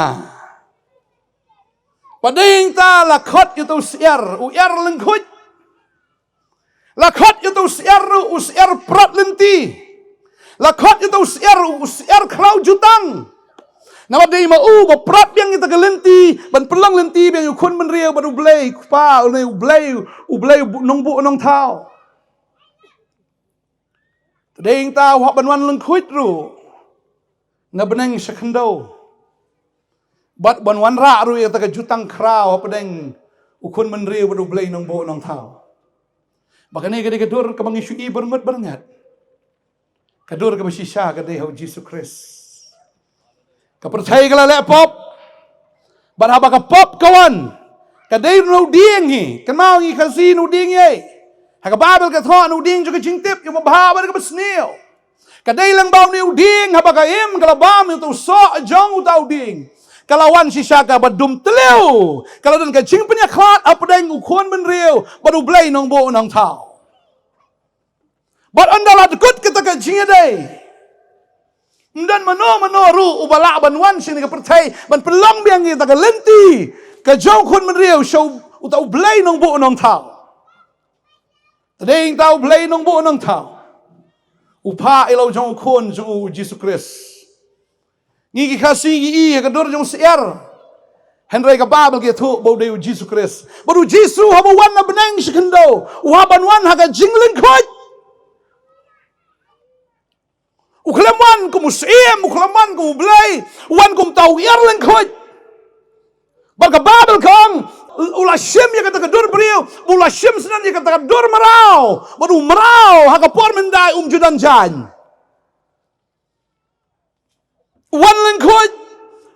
Ba dei ta la khot ïa uta u syiar, u syiar lyngkhuid. La khot ïa uta u syiar ruh u syiar prot lynti. La khot ïa uta u syiar ruh u syiar khraw jutang. Namar dei ma u ba prot biang ïa kata ka lynti, ban pynlong lynti biang ïa u khun bynriew bad U Blei Kpa, U Blei, U Blei Nongbuh Nongthaw. Te dei ta u hap ban wan lyngkhuid ruh na bneng sha khyndew, bad ban wanrah ruh ïa kata ka jutang khraw hapdeng u khun bynriew bad U Blei Nongbuh Nongthaw. Ba kane ka dei ka dur kaba ngi shu i byrngut byrngat. Ka dur kaba shisha ka dei ha U Jisu Khrist. Ka pyrthei ka la leh pop, bad haba ka pop ka wan, ka dei na u dieng hi. Kynmaw, ngi Khasi, na u dieng hi. Ha ka Baibl ka thoh na u dieng jong ka jingtip, ïa u babha bad kaba sniew. Ka dei lang ba une u dieng haba ka im ka la bam ïa uta u soh jong uta u dieng, ka la wan shisha kaba dum tliw, ka la don ka jingpynïakhlad hapdeng u khun bynriew bad U Blei Nongbuh Nongthaw. Bad ynda la dkut kata ka jingïadei, ym don mano mano ruh uba lah ban wan sha kane ka pyrthei ban pynlong biang ïa kata ka lynti ka jong u khun bynriew sha uta U Blei Nongbuh Nongthaw. Te dei ta U Blei Nongbuh Nongthaw u phah ïa la u jong u khun jong u, U Jisu Khrist. Ngi ki Khasi ngi i ha ka dur jong u syiar, hynrei ka Baibl ka ïathuh ba u dei U Jisu Khrist. Bad U Jisu haba u wan na bneng sha khyndew, u hap ban wan ha ka jinglyngkhuid. U khlem wan kum u Syiem, u khlem wan kum U Blei, u wan kum uta u syiar lyngkhuid. Bad ka Baibl ka ong, u la shim ïa kata ka dur briew, u la shim shen ïa kata ka dur mraw, bad u mraw ha ka por mynta um ju don jaiñ. U wan lyngkhuid.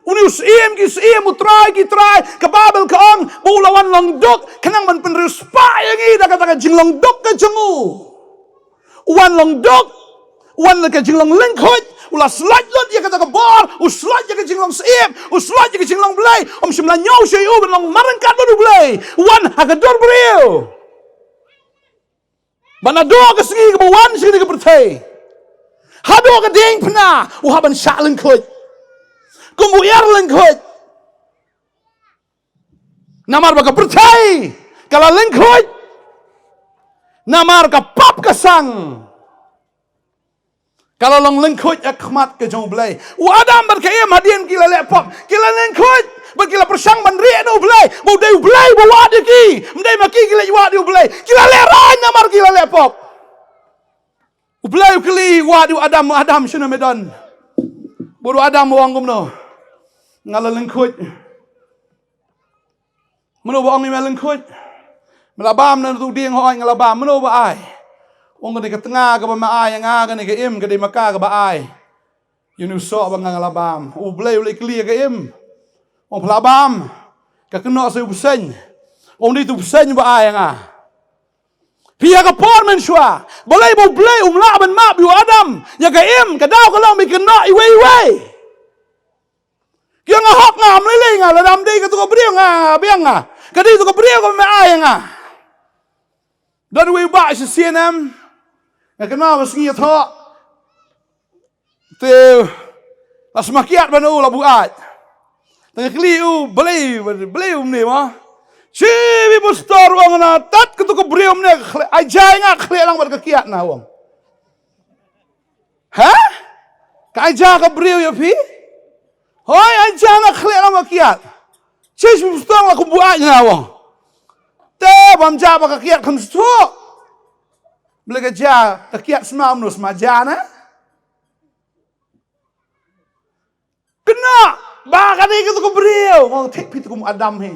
Une u Syiem ki syiem, u Trai ki trai, ka Baibl ka ong ba u la wan long duk khnang ban pynriewspah ïa ngi da kata ka jinglong duk ka jong u. U wan long duk, u wan da ka jinglong lyngkhuid, u la slait lut ïa kata ka bor, u slait ïa ka jinglong syiem, u slait ïa ka jinglong Blei, um shym la ñiew shuh ïa u ban long marryngkat bad U Blei, u wan ha ka dur briew. Bad naduh ka sngi kaba u wan sha kane ka pyrthei haduh ka diengphna, u hap ban shah lyngkhuid kum u syiar lyngkhuid. Namar ba ka pyrthei ka la lyngkhuid, namar ka pap ka sang, ka la long lyngkhuid ha khmat ka jong U Blei. U Adam bad ka Im hadien ki la leh pop, ki la lyngkhuid, bad ki la pyrshang ban rieh na U Blei, ba u dei U Blei ba wad ïa ki, ym dei ma ki ki leit wad ïa U Blei. Ki la lehraiñ namar ki la leh pop. U Blei u kylli, wad ïa u Adam, "Adam, shano me don?" Bad u Adam u ong kumno? "Nga la lyngkhuid." "Mano ba ong ïa me lyngkhuid? Me la bam na utu u dieng?" "Hooid, nga la bam." "Mano ba ai?" "Ong kane ka tnga kaba me ai ïa nga, kane ka im, ka dei ma ka kaba ai ïa une u soh ba nga, nga la bam." U Blei u la kylli ïa ka im, ong, "Phi la bam?" Ka kynnoh sa ïa u bseiñ, ong, "Dei utu u bseiñ ba ai ïa nga." Phi ha ka por mynshuwa, balei ba U Blei um lah ban map ïa u Adam ïa ka im, ka daw ka long ba kin kynnoh iwei iwei. Ki ong nga hok, nga ym lei lei, nga lada ym dei kato ka briew nga biang, nga ka dei kato ka briew kaba me ai ïa nga. Don uwei u bah shisien em, nga kynmaw ka sngi ïathoh. Te la sma kiad ban u la buaid. Te nga kylli u, balei, balei um ne ma? Chi wi pastor, u ong nga, tat kato ka briew um ne ka khleh, ai ja nga khleh lang bad ka kiad na, u ong. Ha? Ka ai ja ka briew ïa phi? Hooid, ai ja nga khleh lang bad ka kiad. Chi wi pastor, la kum buaid na, u ong. Te bam ja bad ka kiad kham shuh. Balei ka ja ka kiad, sma um no sma ja na? Kynnoh ba ka dei kato ka briew. Nga ong thik phi, to kum Adam hi.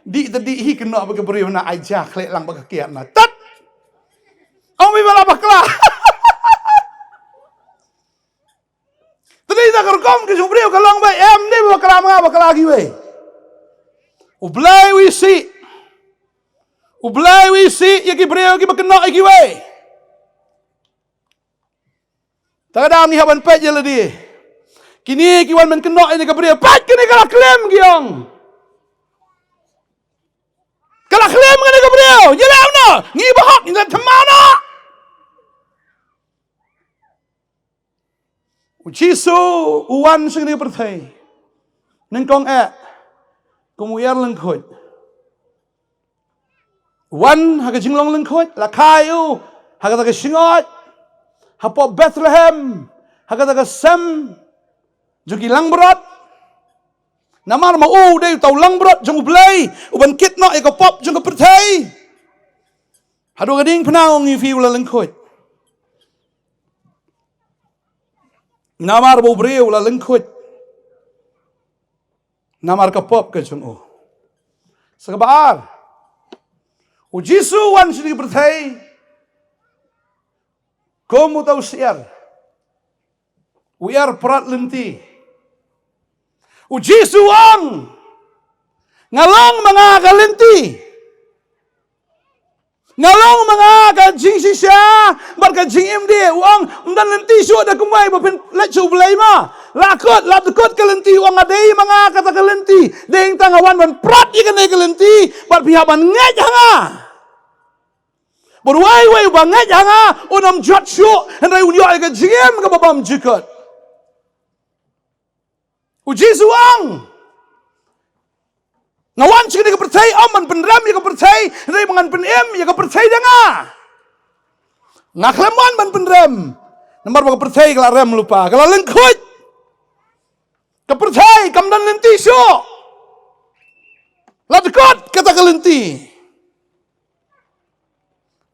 Dih te dih hi, kynnoh ba ka briew na, ai ja khleh lang bad ka kiad na. Tat. Ong phi ba la bakla. Te dei da ka rukom ka jong u briew ka long ba em dei ba bakla ma nga, bakla kiwei. U Blei u isih. U Blei u isih ïa ki briew kiba kynnoh ïa kiwei. Ta ka daw ngi hap ban peit ïa lade. Kine ki wan ban kynnoh ïa kane ka briew. Peit kane ka la khlem, ki ong. Ka la khlem kane ka briew. Ïa leh kumno? Ngi ba hok ngi la thymmai noh. U Jisu u wan sha kane ka pyrthei. Nyngkong eh kum u ïar lyngkhuid. Wan ha ka jinglong lyngkhuid, la kha ïa u ha kata ka jingngeit, ha pop Bethlehem, ha kata ka sem jong ki langbrot. Namar ma u u dei uta u langbrot jong U Blei, u ban kit noh ïa ka pop jong ka pyrthei. Haduh ka diengphna, ong ïa phi, u la lyngkhuid. Namar ba u briew u la lyngkhuid. Namar ka pop ka jong u. Sa kaba ar, u Jisu u wan sha kane ka pyrthei kum uta u syiar. U ïar prat lynti. U Jisu u ong, nga long ma nga ka lynti. Nga long ma nga ka jingshisha bad ka jingim dih. U ong, ym don lynti shuh da kumwei ba phin leit sha U Blei ma. La kut, la dkut ka lynti, u ong, nga dei ma nga kata ka lynti. Dei tang nga wan ban prat ïa kane ka lynti bad phi hap ban ngeit ha nga. Bad uwei uwei uba ngeit ha nga un ym jot shuh, hynrei un ïoh ïa ka jingim kaba bym jukut. U Jisu u ong, nga wan sha kane ka pyrthei ym ban pynrem ïa ka pyrthei, hynrei ba ngan pynim ïa ka pyrthei da nga. Nga khlem wan ban pynrem, namar ba ka pyrthei ka la rem lypa, ka la lyngkhuid. Ka pyrthei kam don lynti shuh. La dkut kata ka lynti.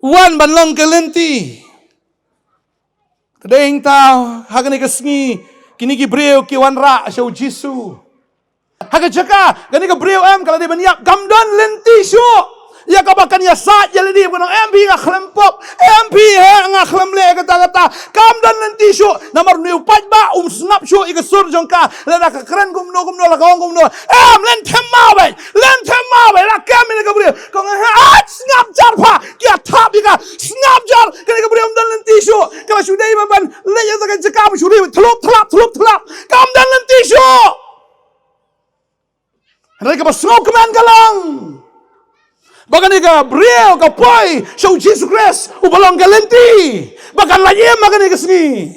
U wan ban long ka lynti. Ka dei hangta ha kane ka sngi kine ki briew ki wanrah sha u Jisu. Ha ka jaka kane ka briew em ka la dei ban ïap, kam don lynti shuh ïa kaba kan ïasaid ïa lade, ba kan ong em phi nga khlem pop, em phi he nga khlem leh kata kata. Kam don lynti shuh namar une u paidbah um sngap shuh ïa ka sur jong ka. Lada ka kren kumno kumno, la ka ong kumno. Em, len them ma beit, len them ma beit, la kem ïa ka briew. Ka ong ha, sngap jar pha, ki ïa thap ïa ka, sngap jar, kane ka briew ym don lynti shuh. Ka la shu dei ban leit ïa ka jaka ba shu ri, thlup thlap, thlup thlap. Kam don lynti shuh. Hynrei kaba sngewkmen ka long ba kane ka briew ka poi sha u Jisu Khrist uba long ka lynti ba kan lait im ha kane ka sngi.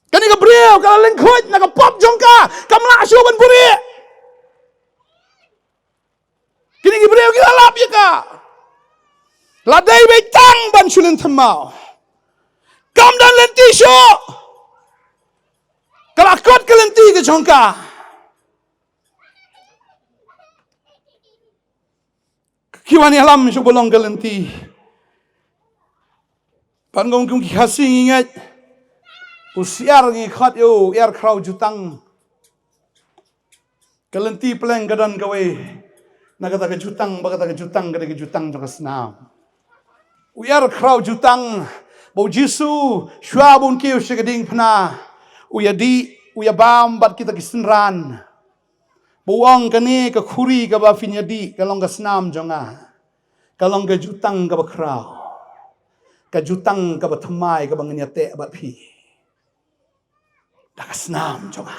Kane ka briew ka la lyngkhuid na ka pop jong ka, kam lah shuh ban buhrieh. Kine ki briew ki la lap ïa ka. La dei beit tang ban shu len thymmai. Kam don lynti shuh. Ka la kut ka lynti ka jong ka. Ki wan ïalam sha uba long ka lynti. Pat ngong kum ki Khasi ngi ngeit, u syiar ngi khot ïa u ïar khraw jutang. Ka lynti pleng ka don kawei na kata ka jutang, ba kata ka jutang ka dei ka jutang jong ka snam. U ïar khraw jutang ba u Jisu shuwa ba un kiew sha ka diengphna, u ïadih, u ïabam bad kita ki synran. Ba u ong, kane ka khuri kaba phin ïadih ka long ka snam jong nga. Ka long ka jutang kaba khraw, ka jutang kaba thymmai kaba ngin ïateh bad phi da ka snam jong nga.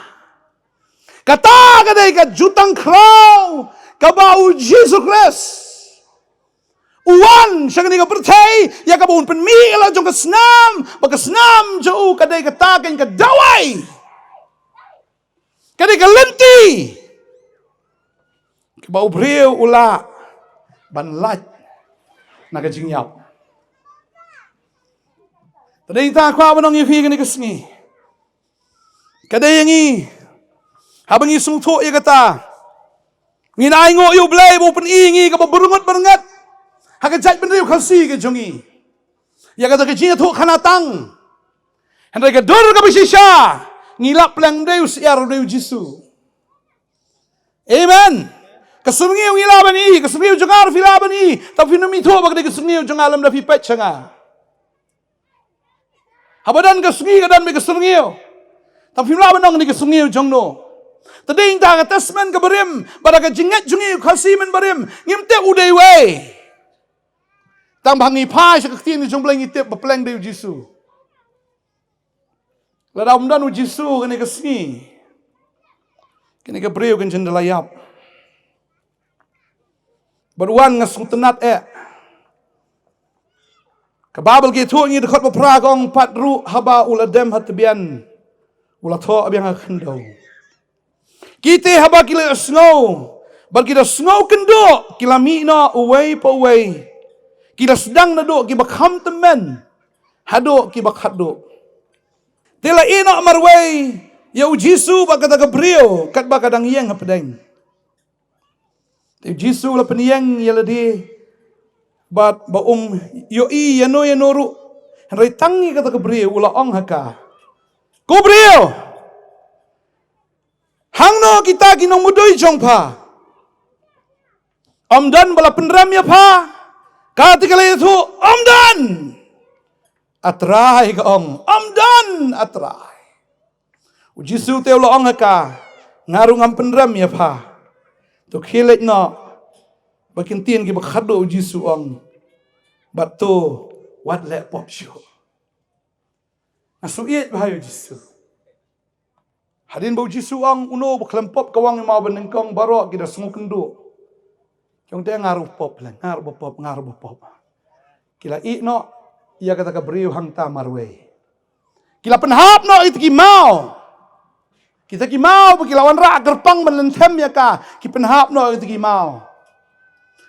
Kata ka dei ka jutang khraw kaba U Jisu Khrist u wan sha kane ka pyrthei ïa kaba un pynmih ïa la jong ka snam, ba ka snam jong u ka dei kata ka dawai, ka dei ka lynti kaba u briew u lah ban lait na ka jingïap. Te dei ta kwah ban ong ïa phi kane ka sngi, ka dei ïa ngi, haba ngi sngewthuh ïa kata, ngin ainguh ïa U Blei ba u pyni ïa ngi kaba byrngut byrngat ha ka jaitbynriew Khasi ka jong ngi ïa kata ka jingïathuh khana tang. Hynrei ka dur kaba shisha, ngi lap pleng dei u syiar, dei U Jisu. Amen. Ka syrngiew ngi lah ban i, ka syrngiew jong nga ruh phi lah ban i. Tang phim ithuh ba ka dei ka syrngiew jong nga lymda phi peit sha nga. Haba don ka sngi ka don beit ka syrngiew, tang phim lah ban ong ka dei ka syrngiew jong no. Te dei ta ka testament kaba rim, bad ka jingngeit jong ngi u Khasi mynbarim, ngim tip u dei uwei. Tang ba ngi phai sha ka ktien jong U Blei ngi tip ba pleng dei U Jisu. Lada um don U Jisu kane ka sngi, kane ka briew kan jin da la ïap. Bad wan nga sngewtynnat eh. Ka Baibl ka ïathuh ngi dkhot ba phra ka ong pat ruh haba u la dem ha tbian u la thoh biang ha khyndew. Kite haba ki la sngew bad ki da sngew kynduh ki la mih noh uwei pa uwei. Ki la sdang naduh kiba kham tymmen haduh kiba khatduh. Te la ïeh noh marwei ïa U Jisu bad kata ka briew katba ka dang ïeng hapdeng. Te U Jisu la pynïeng ïa lade bad ba um ïohi ïano ïano ruh. Hynrei tang ïa kata ka briew u la ong ha ka, ko briew, hangno kita ki nongmudui jong pha? Ym don ba la pynrem ïa pha? Kata ka la ïathuh, ym don. A Trai, ka ong, ym don, A Trai. U Jisu te u la ong ha ka, nga ruh ngam pynrem ïa pha. To khie leit noh. Ba kin ktien kiba khatduh U Jisu u ong, bad to wat leh pop shuh. Nga shu ïeit bha ïa U Jisu. Hadien ba U Jisu u ong uno ba khlem pop ka wang ïa maw ba nyngkong baroh ki da sngew kynduh. Ki ong te nga ruh pop leh, nga ruh ba pop, nga ruh ba pop. Ki la ïeh noh ïa kata ka briew hangta marwei. Ki la pynhap noh ïa kita ki maw. Kita ki maw ba ki la wanrah kyrpang ban lynthem ïa ka, ki pynhap noh ïa kita ki maw.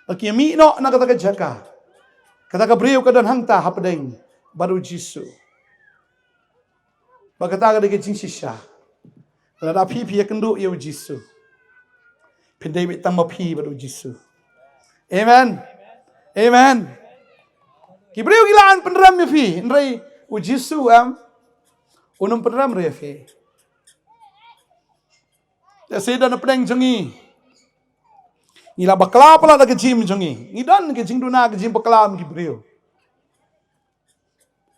Ba ki mih noh na kata ka jaka. Kata ka briew ka don hangta hapdeng bad U Jisu. Ba kata ka dei ka jingshisha. Lada phi phi ïakynduh ïa U Jisu, phin dei beit tang ma phi bad U Jisu. Amen. Amen. Ki briew ki lah ban pynrem ïa phi, hynrei U Jisu em, un ym pynrem ruh ïa phi. Te shisha na pdeng jong ngi, ngi la bakla palat da ka jingim jong ngi. Ngi don ka jingduna, ka jingbakla kum ki briew.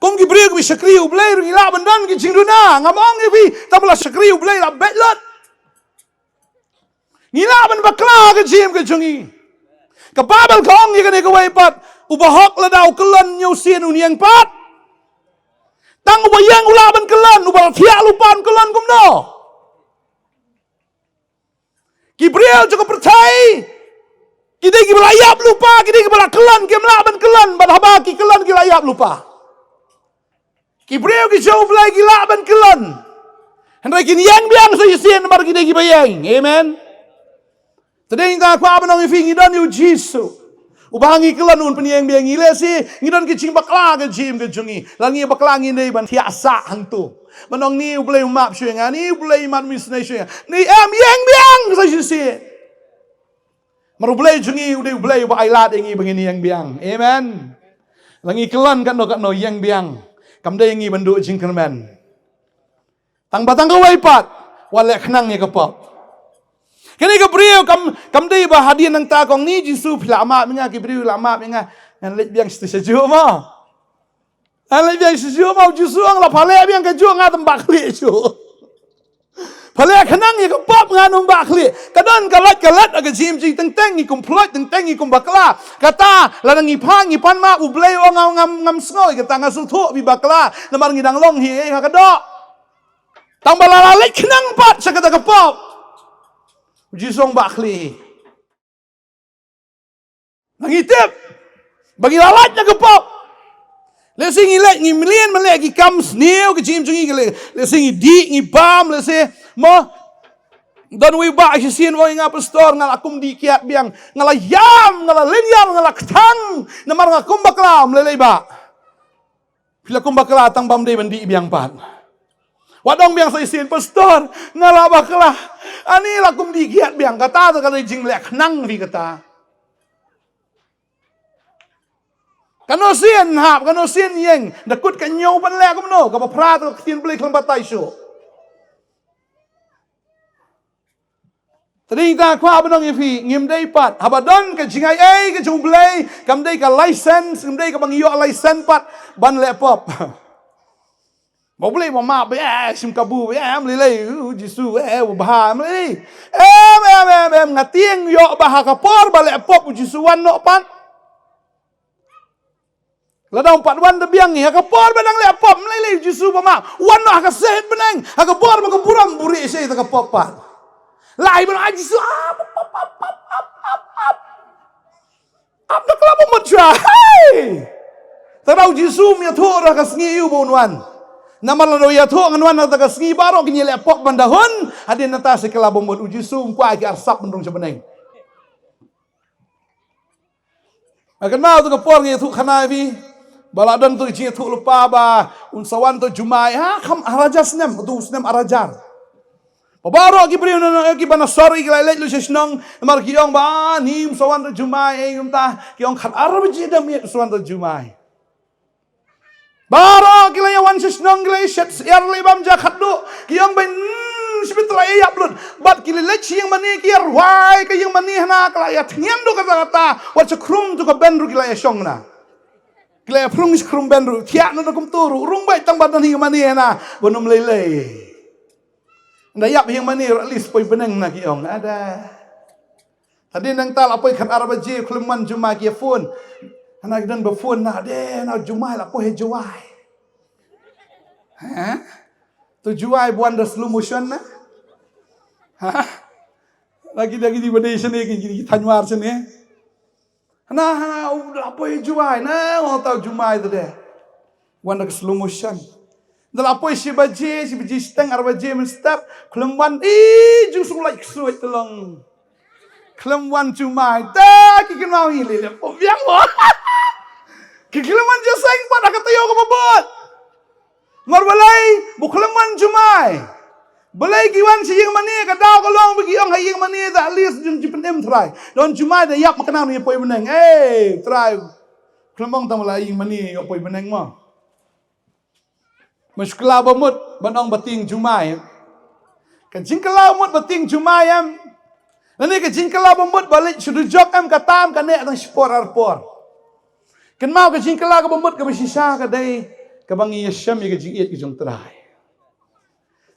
Kum ki briew kiba shakri U Blei ruh ngi lah ban don ka jingduna. Ngam ong ïa phi, tang ba la shakri U Blei la beit lut. Ngi lah ban bakla ka jingim ka jong ngi. Ka Baibl ka ong ïa kane kawei pat, u bahok lada u kyllon hynñiew sien un ïeng pat. Tang uba ïeng u lah ban kyllon, uba la thiah lypa un kyllon kumno? Ki briew jong ka pyrthei ki dei kiba la ïap lypa, ki dei kiba la kyllon, kim lah ban kyllon, bad haba ki kyllon ki la ïap lypa. Ki briew ki jong U Blei ki lah ban kyllon, hynrei kin ïeng biang sa shisien namar ki dei kiba ïeng. Amen. Te dei nga kwah ban ong ïa phi, ngi don ïa U Jisu uba ngi kyllon, un pynïeng biang ïa ngi. Lehse ngi don ka jingbakla ka jingim ka jong ngi. Lada ngi bakla ngi dei ban thiah sah hangto, ban ong ni U Blei u map shuh ïa nga, ni U Blei i mat misnei shuh ïa nga. Ni em, ïeng biang sa shisien. Namar U Blei jong ngi u dei U Blei uba ai lad ïa ngi ba ngin ïeng biang. Amen. Lada ngi kyllon katno katno, ïeng biang. Kam dei ïa ngi ban duh jingkyrmen. Tang ba tang kawei pat, wat leh khnang ïa ka pop. Kane ka briew kam, kam dei ba hadien nangta ka ong ni Jisu phi la map ïa nga, ki briew la map ïa nga, ngan leit biang sha, sha juh mo. Ngan leit biang sha juh mo, U Jisu u ong lada pha leh biang ka juh nga tang ba khlieh shuh. Pha leh khnang ïa ka pop, ngan ym bah khlieh. Ka don ka lait ka lait ha ka jingim jong ngi, teng teng ngi kum ploid, teng teng ngi kum bakla. Kata lada ngi phah ngi pan map, U Blei u ong ngam, ngam, ngam sngew ïa kata, nga sngewthuh phi bakla namar ngi dang long hi ha ka doh. Tang ba la lait khnang pat sha kata ka pop, U Jisu u ong bah khlieh hi. Ngi tip ba ngi la lait na ka pop. Lehse ngi leh, ngi mlien, mlien ki kam sniew ka jingim jong ngi, lehse ngi dih, ngi bam, lehse mo. Don uwei u bah shisien u ong ïa nga, pastor, nga la kum dih kiad biang, nga la ïam, nga la lynñiar, nga la kthang namar nga kum bakla. Ym lei lei bah. Phi la kum bakla tang bym dei ban dih biang pat. Wat ong biang sa shisien, pastor, nga la bakla. Ani la kum dih kiad biang. Kata to ka dei jingleh khnang phi kata. Kano sien hap, kano sien ïeng, da kut ka ñiew ban leh kumno, kaba phra to ka ktien Blei khlem batai shuh. Te dei tang kwah ban ong ïa phi, ngim dei pat, haba don ka jingai ei ka jong U Blei, kam dei ka license, kam dei kaba ngi ïoh license pat ban leh pop. Ba U Blei ba map, eh, shim kabu, eh, ym lei lei, U Jisu, eh, u bha, ym lei lei. Em, em, em, em, nga tieng ïoh ba ha ka por ba leh pop U Jisu wan noh pat. Lada um pat wan da biang ngi, ha ka por ba dang leh pop, ym lei lei, U Jisu ba map wan noh ha ka shet bneng, ha ka bor ba ka burom buhrieh sha ïa ka pop pat. Lai ban ai Jisu, ap, ap, ap, ap, ap, ap, ap. Ap da ka la bamut shuwa. Hei! Te da U Jisu um ïathuh ruh ha ka sngi ïa u ba un wan. Namar lada u ïathuh ngan wan ha ka sngi baroh kin ïaleh pop ban da hun. Hadien nangta sha ka la bamut, U Jisu um kwah ki arsap ban rung sha bneng. Nga kynmaw tu ka por ngi ïathuh khana ïa phi ba la don tu ka jingïathuh lypa ba un sa wan tu Jumai. Ha, kham ar hajar snem, tu snem ar hajar. Ba baroh ki briew na, na, ki ba na sor ki la leit lut sha shnong, namar ki ong ba, ah, ni um sa wan tu Jumai, eh, kumta ki ong khat ar baje da miet sa wan tu Jumai. Baroh ki la ïa wan sha shnong, ki la ïa shet syiar, la ïa bam ja khatduh. Ki ong ba, hmm, shibit la ïa ïap lut. Bad ki la leit sha ïing mane, ki ïa rwai ka ïing mane hana, ka la ïa thngian duh kata kata. Wat sha khrum tu ka ben ruh ki la ïa shong na. Ki la ïa phrung sha khrum ben ruh. Thiah na da kumtu ruh. Rung beit tang ba don ïing mane hana. Ban ym lei lei. Nda ïap ïing mane ruh at least poi bneng na, ki ong. Ada. Hadien nangta la poi khat ar baje, khlem wan Jumai ki ïa phone. Hana ki don ba phone na, de, na Jumai la poi ha Jowai. Ha? Tu Jowai ba wan da slow motion na? Ha? Lagi, lagi di ba dei shane ki, ki, ki thanwar shane. Hana, hana, u la poi Jowai na, wan tau Jumai tu de. Wan da ka slow motion. Da la poi shi baje, shi baje shiteng, ar baje mynstep, khlem wan, i, ju sum lait ksuid te long. Khlem wan Jumai, ta ki kynmaw hi lei lei, pop biang mo. Ki khlem wan jingïaseng pat ha ka taïew kaba bud. Namar balei, ba khlem wan Jumai. Balei ki wan sha ïing mane, ka daw ka long ba ki ong ha ïing mane da at least jin jingpynim Trai. Don Jumai da ïap ma ka nang ïa poi bneng. Eh, Trai. Khlem ong tang ba la ïing mane ïa poi bneng mo. Mynta shu kylla ba mut ban ong ba tieng Jumai. Ka jingkylla ba mut ba tieng Jumai em. Lane ka jingkylla ba mut ba leit sha dujok em, kata em ka neh tang shipor arpor. Kynmaw, ka jingkylla kaba mut kaba shisha ka dei kaba ngi ïashem ïa ka jingïeit ka jong Trai.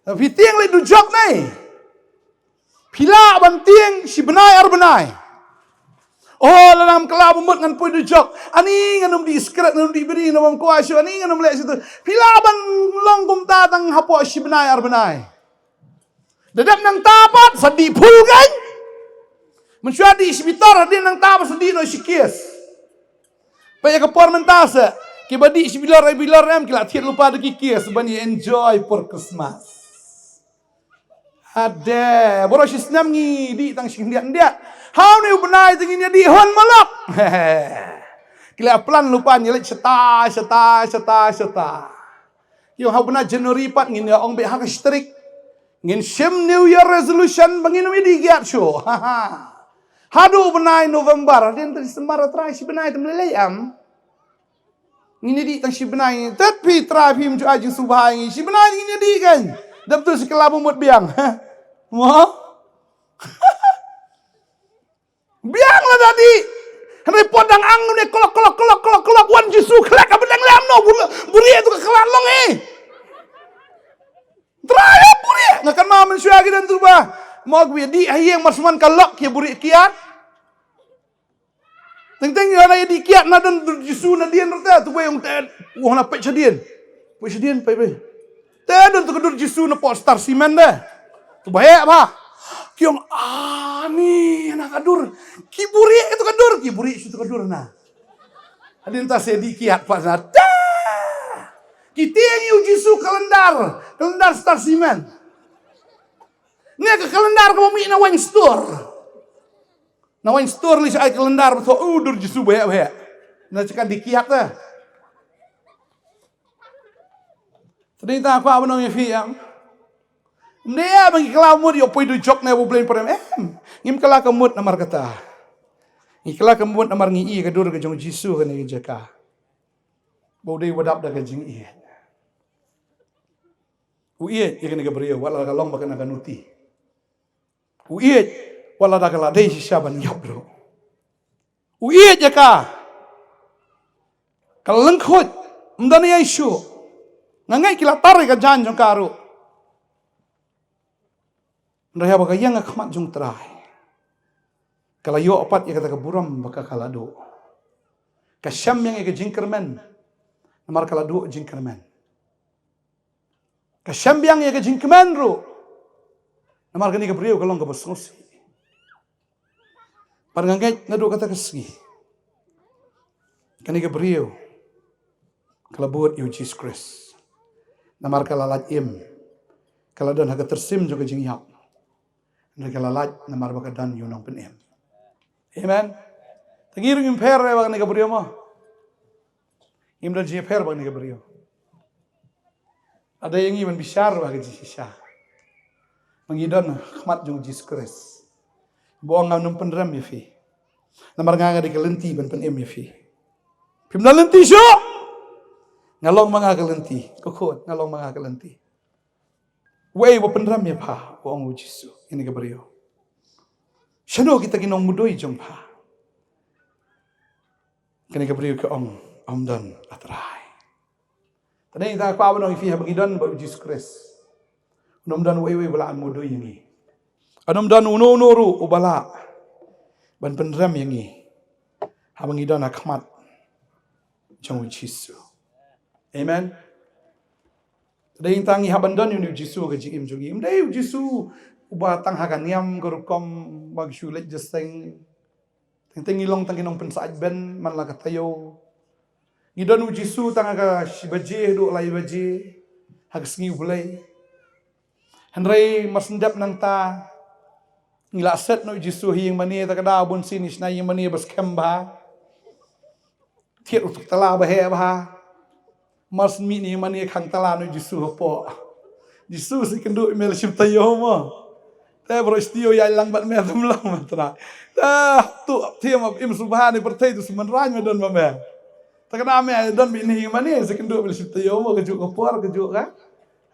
Phi tieng leit dujok ne? Phi lah ban tieng shi bnai ar bnai. Oh, lada ngam kylla ba mut ngan poi dujok. Ani ngan ym dih sikret, ngan ym dih biri, ngan ym kwah shuh, ani ngan ym leh shuh tu. Phi lah ban long kumta tang hapoh shi bnai ar bnai. Da dep nangta pat sa dih phul kein. Mynshuwa dih shi bitor, hadien nangta pat sa dih noh shi case. Peit ïa ka por mynta sa, kiba dih shi bilor, ar bilor em, ki la thied lypa da ki case ban ïa enjoy por Christmas. Ade, baroh shi snem ngi dih tang shi khyndiat khyndiat. Hynne u bnai te ngin ïa dih hun malok. Ki la plan lypa, ngi leit shata, shata, shata, shata. Ki ong ha u bnai January pat ngin ïa ong beit ha ka shtrik. Ngin shim New Year resolution ba ngin ym ïa dih kiad shuh. Haduh u bnai November, hadien te December, Trai, shi bnai te ym lei lei em. Ngin ïa dih tang shi bnai. Tet phi Trai, phim ju ai jingsngewbha ïa ngi. Shi bnai ngin ïa dih kein. Dep tu sa kylla ba mut biang. Mo? Biang lada dih. Hynrei pon dang ang ne klok, klok, klok, klok, klok, wan Jisu khlek ha bneng lem no, bur-, buhrieh tu ka khlad long eh. Trai, buhrieh Nga kynmaw mynshuwa ki don tu ba, mo ki ïadih ha ïing, mar shu wan ka lok ki buhrieh kiad. Teng teng ïa na ïadih kiad na don dur Jisu na dien ruh te, tu ba ïong te, u ong na peit sha dien. Peit sha dien, peit, peit. Te don tu ka dur Jisu na poh star simen te. Tu ba heh bha. Ki ong, "Ani, na ka dur. Ki buhrieh tu ka dur, ki buhrieh shu tu ka dur na." Hadien ta sa ïadih kiad pat na. Ta! Ki tieng ïa u Jisu ka lyndar, ka lyndar star simen. Ne ka, ka lyndar kaba mih na wine store. Na wine store lei sha ai ka lyndar ba thoh, u dur Jisu ba heh ba heh. Na jaka dih kiad te. Te dei tang kwah ban ong ïa phi em. Ym dei ba ngi kylla mut ïa u poi dujok ne u Blei prem em. Ngim kylla ka mut namar kata. Ngi kylla ka mut namar ngi i ka dur ka jong u Jisu kane ka jaka. Ba u dei uba dap da ka jingïeit. U ïeit ïa kane ka briew wat la ka long ba kane ka nuti. U ïeit wat la da ka la dei shisha ban ïap ruh. U ïeit ïa ka. Ka lyngkhuid, ym don ei ei shuh. Nga ngeit ki la tar ïa ka jaiñ jong ka ruh. Hynrei haba ka ïeng ha khmat jong u Trai, ka la ïoh pat ïa kata ka burom ba ka, ka la duh. Ka shem biang ïa ka jingkyrmen. Namar ka la duh jingkyrmen. Ka shem biang ïa ka jingkmen ruh. Namar kane ka briew ka long kaba sngewsih. Bad nga ngeit naduh kata ka sngi, kane ka briew ka la bud ïa u Jisu Khrist. Namar ka la lait im, ka la don ha ka tyrsim jong ka jingïap. Hynrei ka la lait namar ba ka don ïa u Nongpynim. Amen. Te ngi ruh ngim pher bad kane ka briew mo. Ngim don jingpher bad kane ka briew. Lada ïa ngi ban bishar bad ka jingshisha, ma ngi don ha khmat jong u Jisu Khrist, ba u ong, "Ngam pynrem ïa phi. Namar nga nga dei ka lynti ban pynim ïa phi." Phim don lynti shuh. Nga long ma nga ka lynti. Ko khun, nga long ma nga ka lynti. Wei uba pynrem ïa pha, u ong u Jisu, ïa kane ka briew. Shano kita ki nongmudui jong pha? Kane ka briew ka ong, ym don, ah Trai. Te dei tang kwah ban ong ïa phi haba ngi don bad u Jisu Khrist, un ym don uwei uwei uba lah ban mudui ïa ngi. Un ym don uno uno ruh uba lah ban pynrem ïa ngi haba ngi don ha khmat jong u Jisu. Amen. Te dei tang ngi hap ban don ïa une u Jisu ha ka jingim jong ngi. Ym dei u Jisu uba tang ha ka niam ka rukom ba ngi shu leit jingïaseng. Teng teng ngi long tang ki nongpynsah ben man la ka taïew. Ngi don u Jisu tang ha ka shi baje haduh lai baje ha ka sngi U Blei. Hynrei mar shu dep nangta, ngi la set noh u Jisu ha ïingmane, ta ka daw bun sien ngi shna ïingmane ba skhem bha. Thied u tuk tala ba heh bha. Mar shu mih na ïingmane, khang tala noh u Jisu hapoh. Jisu, sa ïakynduh ïa me la shim taïew mo. Te baroh shi taïew ïaid lang bad me, te ym long, ma Trai. Te to thied ap im sngewbha, ne pyrthei to sngewbha, me don ma me. Ta ka daw me don beit na ïingmane, sa ïakynduh me la shim taïew mo, kajuh ka por, kajuh ka,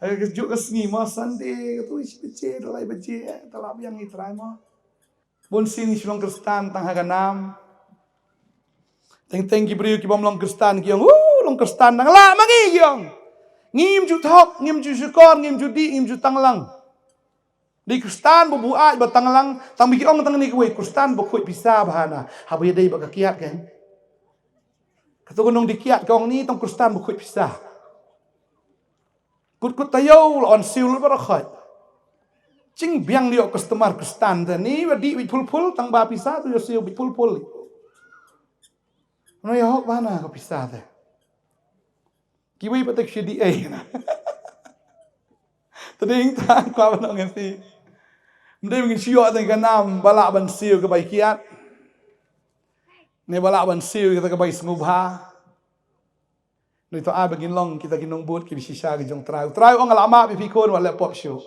kajuh ka sngi mo, Sunday, kato shi baje, da lai baje, te la biang ïa i Trai mo. Bun sien ngi shu long Khristan tang ha ka nam. Teng teng ki briew ki bym long Khristan ki ong, "Uh, long Khristan tang la ma ngi," ki ong. Ngim ju thok, ngim ju shukor, ngim ju dih, ngim ju tang lang. Dei Khristan ba buaid ba tang lang, tang ba ki ong tang kane kawei, Khristan ba khuid pisa bha na, haba ïadei bad ka kiad kan. Kato ka nongdie kiad ka ong, "Ni tang Khristan ba khuid pisa." Kut kut taïew la wan siew lut baroh khoit. Jingbiang ïoh customer Khristan te, ni ba dih beit phul phul, tang ba pisa to ïoh siew beit phul phul. Mano ïoh hok bha na ka pisa te. Kiwei pat te ki shu dih ei na. Te dei tang kwah ban ong ïa phi. Ym dei ba ngin shu ïoh tang ka nam ba lah ban siew ka bai kiad, ne ba lah ban siew kita ka bai sngewbha. Ngi to ai ba ngin long kita ki nongbud kiba shisha ki jong u Trai. U Trai u ong, "Nga la map ïa phi khun, wat leh pop shuh."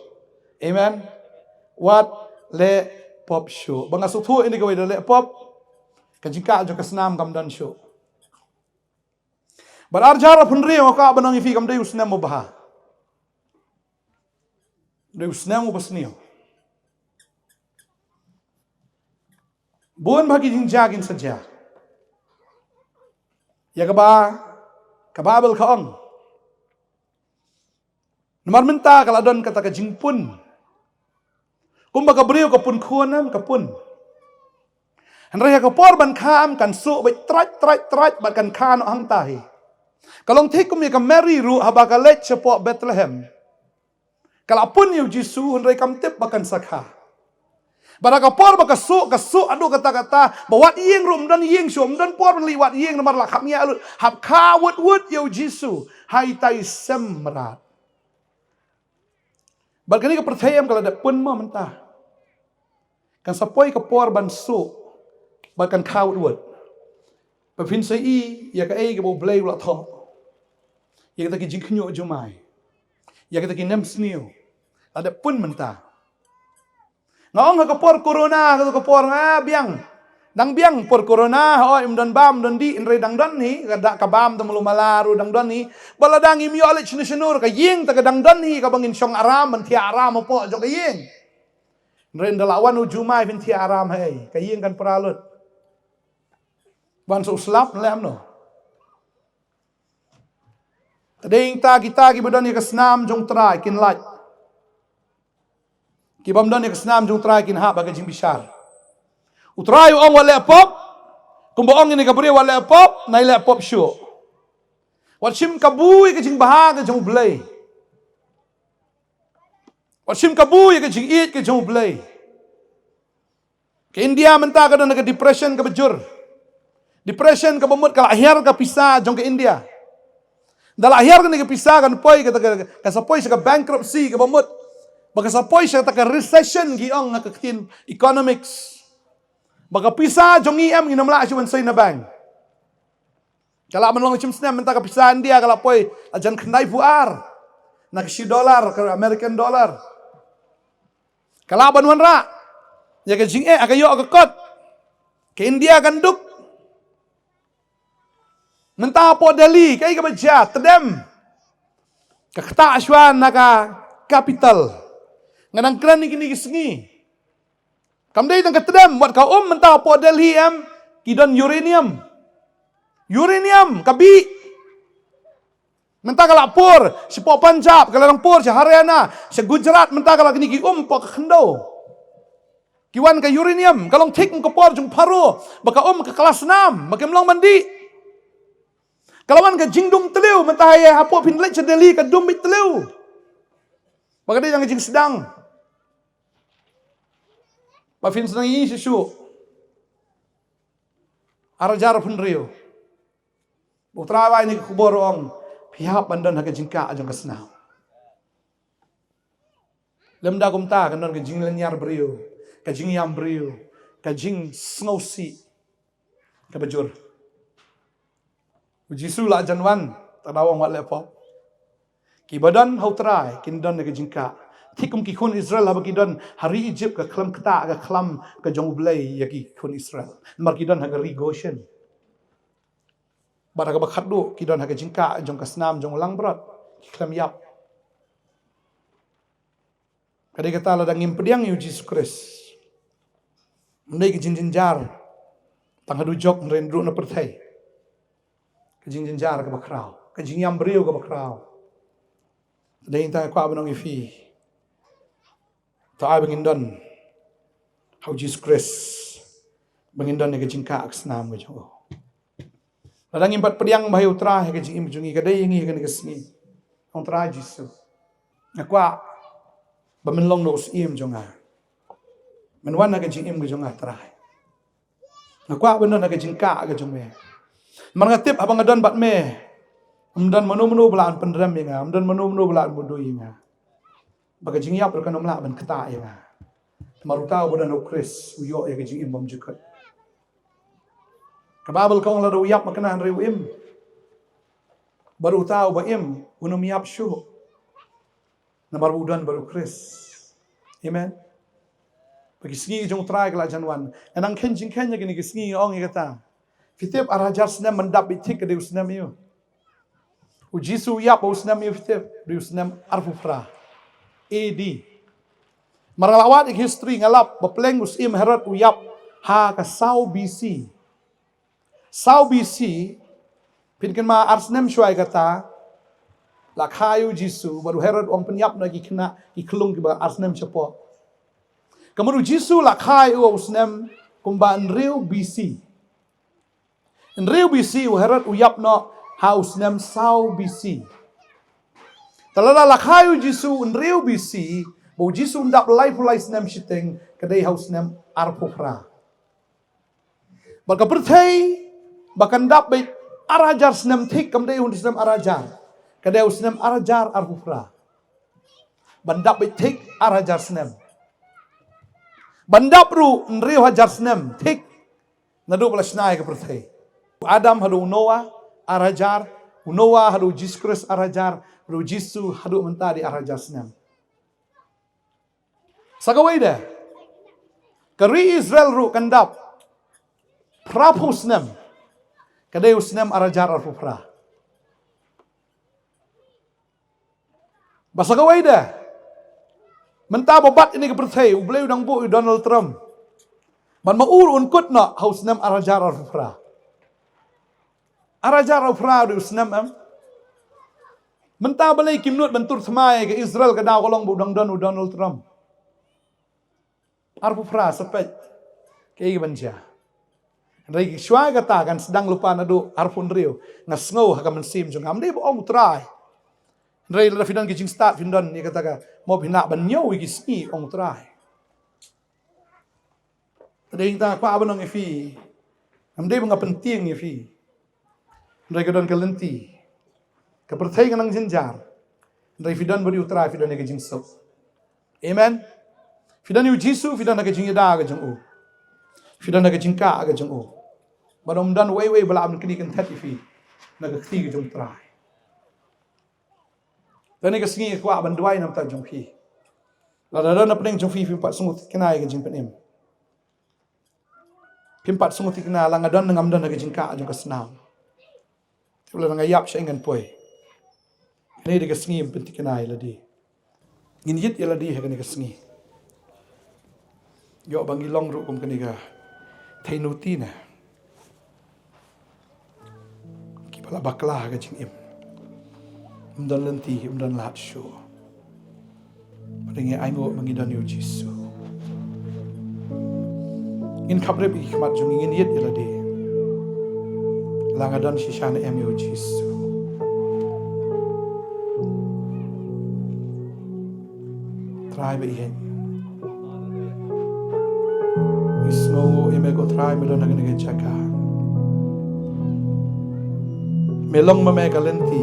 Amen. Wat leh pop shuh. Ba nga sngewthuh ïa kane kawei, da leh pop, ka jingkah jong ka snam kam don shuh. Bad ar hajar arphew hynriew nga kwah ban ong ïa phi kam dei u snem uba bha. Dei u snem uba sniew. Bun bha ki jingjia kin sa jia. Ïa kaba ka Baibl ka ong. Namar mynta ka la don kata ka jingpun Kumba ka briew ka pun khun em, ka pun. Hynrei ha ka por ban kha em kan suk beit trait, trait, trait, bad kan kha noh hangta hi. Ka long thik kum ïa ka Mary ruh haba ka leit shapoh Bethlehem. Ka la pun ïa u Jisu hynrei kam tip ba kan sa kha. Bad ha ka por ba ka suk, ka suk haduh katta katta, ba wat ïing ruh ym don ïing shuh, ym don por ban leit wad ïing namar la kham ïa lut, hap kha wut wut ïa u Jisu ha ita i sem mrad. Bad kane ka pyrthei em ka la dep pun mo mynta. Kan sa poi ka por ban suk, bad kan kha wut wut. Ba phin sa ïohi ïa kaei kaba U Blei u la thoh. Ïa kita ki jingkhynñiuh jumai. Ïa kita ki nemsniew. La dep pun mynta. Nga ong ha ka por corona, ha ka por nga biang. Dang biang por corona, hooid ym don bam, ym don dih, hynrei dang don hi, ka da ka bam da mluh mala ruh dang don hi. Ba la dang im ïoh leit shano shano ruh ka ïing te ka dang don hi, kaba ngin shong aram, ban thiah aram hapoh jong ka ïing. Hynrei ynda la wan u jumai phin thiah aram haei, ka ïing kan pra lut. Ban sa u slap lem noh. Te dei ïa kita kiba don ïa ka snam jong U Trai kin lait. Ki bym don ïa ka snam jong U Trai kin hap ha ka jingbishar. U Trai u ong wat leh pop. Kumba ong ïa kane ka briew wat leh pop, nai leh pop shuh. Wat shim kabu ïa ka jingbha ka jong U Blei. Wat shim kabu ïa ka jingïeit ka jong U Blei. Ka India mynta ka don ha ka depression kaba jur. Depression kaba mut ka la hiar ka pisa jong ka India. Ynda la hiar kane ka pisa kan poi kata ka, ka sa poi sha ka bankruptcy kaba mut. Ba ka sa poi sha kata ka recession ki ong ha ka ktien economics. Ba ka pisa jong ngi em ngin ym lah shuh ban sei na bank. Ka lah ban long shim snem mynta ka pisa India ka lah poi la jan khyndai phew ar. Na ka shi dollar, ka American dollar. Ka lah ban wanrah ïa ka jingeh, ka ïoh ka kot. Ka India kan duk. Mynta hapoh Delhi, kaei kaba jia, tdem. Ka ktah shuwa na ka capital. Nga dang kren ïa kine ki sngi. Kam dei tang ka tdem, wat ka um mynta hapoh Delhi em, ki don uranium. Uranium, ka bih. Mynta ka la pur, shapoh Punjab, ka la dang pur, sha Haryana, sha Gujarat, mynta ka la kine ki um, hapoh ka khyndew. Ki wan ka uranium, ka long thik kum ka por jong Pharaoh, ba ka um ka kylla snam, ba kim long ban dih. Ka la wan ka jingdum tliw, mynta ha ïa hapoh phin leit sha Delhi, ka dum beit tliw. Ba ka dei tang ka jingsdang. Ba phin sdang ïa shuh shuh. Ar hajar phew hynriew. U Trai wai ïa kane ka khubor ong. Phi hap ban don ha ka jingkah jong ka snam. Lymda kumta kan don ka jinglynñiar briew. Ka jingïam briew. Ka jingsngewsih. Kaba jur. U Jisu la jan wan. Te u ong wat leh pop. Kiba don ha U Trai, kin don ha ka jingkah. Thik kum ki khun Israel haba ki don ha ri Egypt ka khlam ktah, ka khlam ka jong U Blei ïa ki khun Israel. Namar ki don ha ka ri Goshen. Bad ha kaba khatduh, ki don ha ka jingkah jong ka snam jong u langbrot. Ki khlem ïap. Ka dei kata lada ngim pdiang ïa u Jisu Khrist. Ym dei ka jingjynjar. Tang haduh jok hynrei ruh na pyrthei. Ka jingjynjar kaba khraw. Ka jingïam briew kaba khraw. Dei tang kwah ban ong ïa phi. To ai ba ngin don ha u Jisu Khrist. Ba ngin don ïa ka jingkah ka snam ka jong u. Lada ngim pat pdiang ba ha u Trai ha ka jingim jong ngi ka dei ïa ngi ha kane ka sngi. Ong Trai Jisu. Nga kwah ba men long noh u syiem jong nga. Men wan ha ka jingim ka jong nga Trai. Nga kwah ban don ha ka jingkah ka jong me. Namar nga tip haba nga don bad me. Ym don mano mano ba lah ban pynrem ïa nga. Ym don mano mano ba lah ban mudui ïa nga. Ba ka jingïap ruh kan ym lah ban ktah ïa nga. Namar uta uba don ha u Khrist, u ïoh ïa ka jingim bymjukut. Ka Baibl ka ong lada u ïap makna hynrei u im. Bad uta uba im, un ym ïap shuh. Namar u don bad u Khrist. Amen. Ba ki sngi jong u Trai ka la jan wan. Nga nang kheiñ jingkheiñ ïa kine ki sngi nga ong ïa kata. Phi tip ar hajar snem ban dap beit thik ka dei u snem aïu. U Jisu u ïap ha u snem aïu phi tip, dei u snem arphew phra A D. Mar nga la wad ïa ka history nga lap ba pleng u syiem Herod u ïap ha ka saw B C. Saw B C, phin kynmaw ar snem shuwa ïa kata, la kha ïa u Jisu, bad u Herod u ong pynïap noh ki khynnah, ki khyllung kiba ar snem shapoh. Ka mut u Jisu la kha ïa u ha u snem kumba hynriew B C. Hynriew B C u Herod u ïap noh ha u snem saw B C. Te lada la kha ïa u Jisu hynriew B C, ba u Jisu un dap laiphew lai snem shiteng, ka dei ha u snem arphew phra. Bad ka pyrthei ba kan dap beit ar hajar snem thik, kam dei u snem ar hajar. Ka dei u snem ar hajar arphew phra. Ban dap beit thik ar hajar snem. Ban dap ruh hynriew hajar snem thik. Naduh ba la shna ïa ka pyrthei. U Adam haduh u Noah ar hajar, u Noah haduh u Jisu Khrist ar hajar, haduh u Jisu haduh mynta dei ar hajar snem. Sa kawei de, ka ri Israel ruh kan dap phraphew snem. Ka dei u snem ar hajar arphew phra. Bad sa kawei de, mynta ba bat ïa kane ka pyrthei, U Blei u dang buh ïa u Donald Trump. Bad ma u ruh un kut noh ha u snem ar hajar arphew phra. Ar hajar arphew phra u dei u snem, em? Mynta balei kim nud ban tur thma ïa ka Israel, ka daw ka long ba u dang don u Donald Trump. Arphew phra sa peit kaei kaban jia. Hynrei shuwa kata kan sdang lypa naduh arphew hynriew. Nga sngew ha ka mynsiem jong nga, ym dei ba ong U Trai. Hynrei lada phi don ki jingstad, phin don ïa kata ka, mo phi lah ban ñiew ïa ki sngi, ong U Trai. Te dei kata nga kwah ban ong ïa phi, ym dei ba nga pyntieng ïa phi. Hynrei ka don ka lynti. Ka pyrthei ka nang jynjar. Hynrei phi don bad U Trai, phi don ïa ka jingsuk. Amen. Phi don ïa U Jisu, phi don ha ka jingïada ka jong u. Phi don ha ka jingkah ka jong u. Bad ym don uwei uwei ba lah ban knieh kynthet ïa phi na ka kti ka jong U Trai. Te kane ka sngi nga kwah ban duwai na ka bynta jong phi. Lada don na pdeng jong phi, phim pat sngewthikna ïa ka jingpynim. Phim pat sngewthikna la nga don ne ngam don ha ka jingkah jong ka snam. Te lada nga ïap, shaei ngan poi? Kane dei ka sngi ban pynthikna ïa lade. Ngin ïit ïa lade ha kane ka sngi. Ïoh ba ngi long ruh kum kane ka theiñnuti na kiba la bakla ha ka jingim. Ym don lynti, ym don lad shuh. Hynrei ngi ainguh ba ngi don ïa U Jisu. Ngin khapngiah ïa ki khmat jong ngi, ngin ïit ïa lade. La nga don shisha ne em ïa U Jisu? Trai ba ïeit, ngi sngewnguh ïa me ko Trai, me don ha kane ka jaka. Me long ma me ka lynti,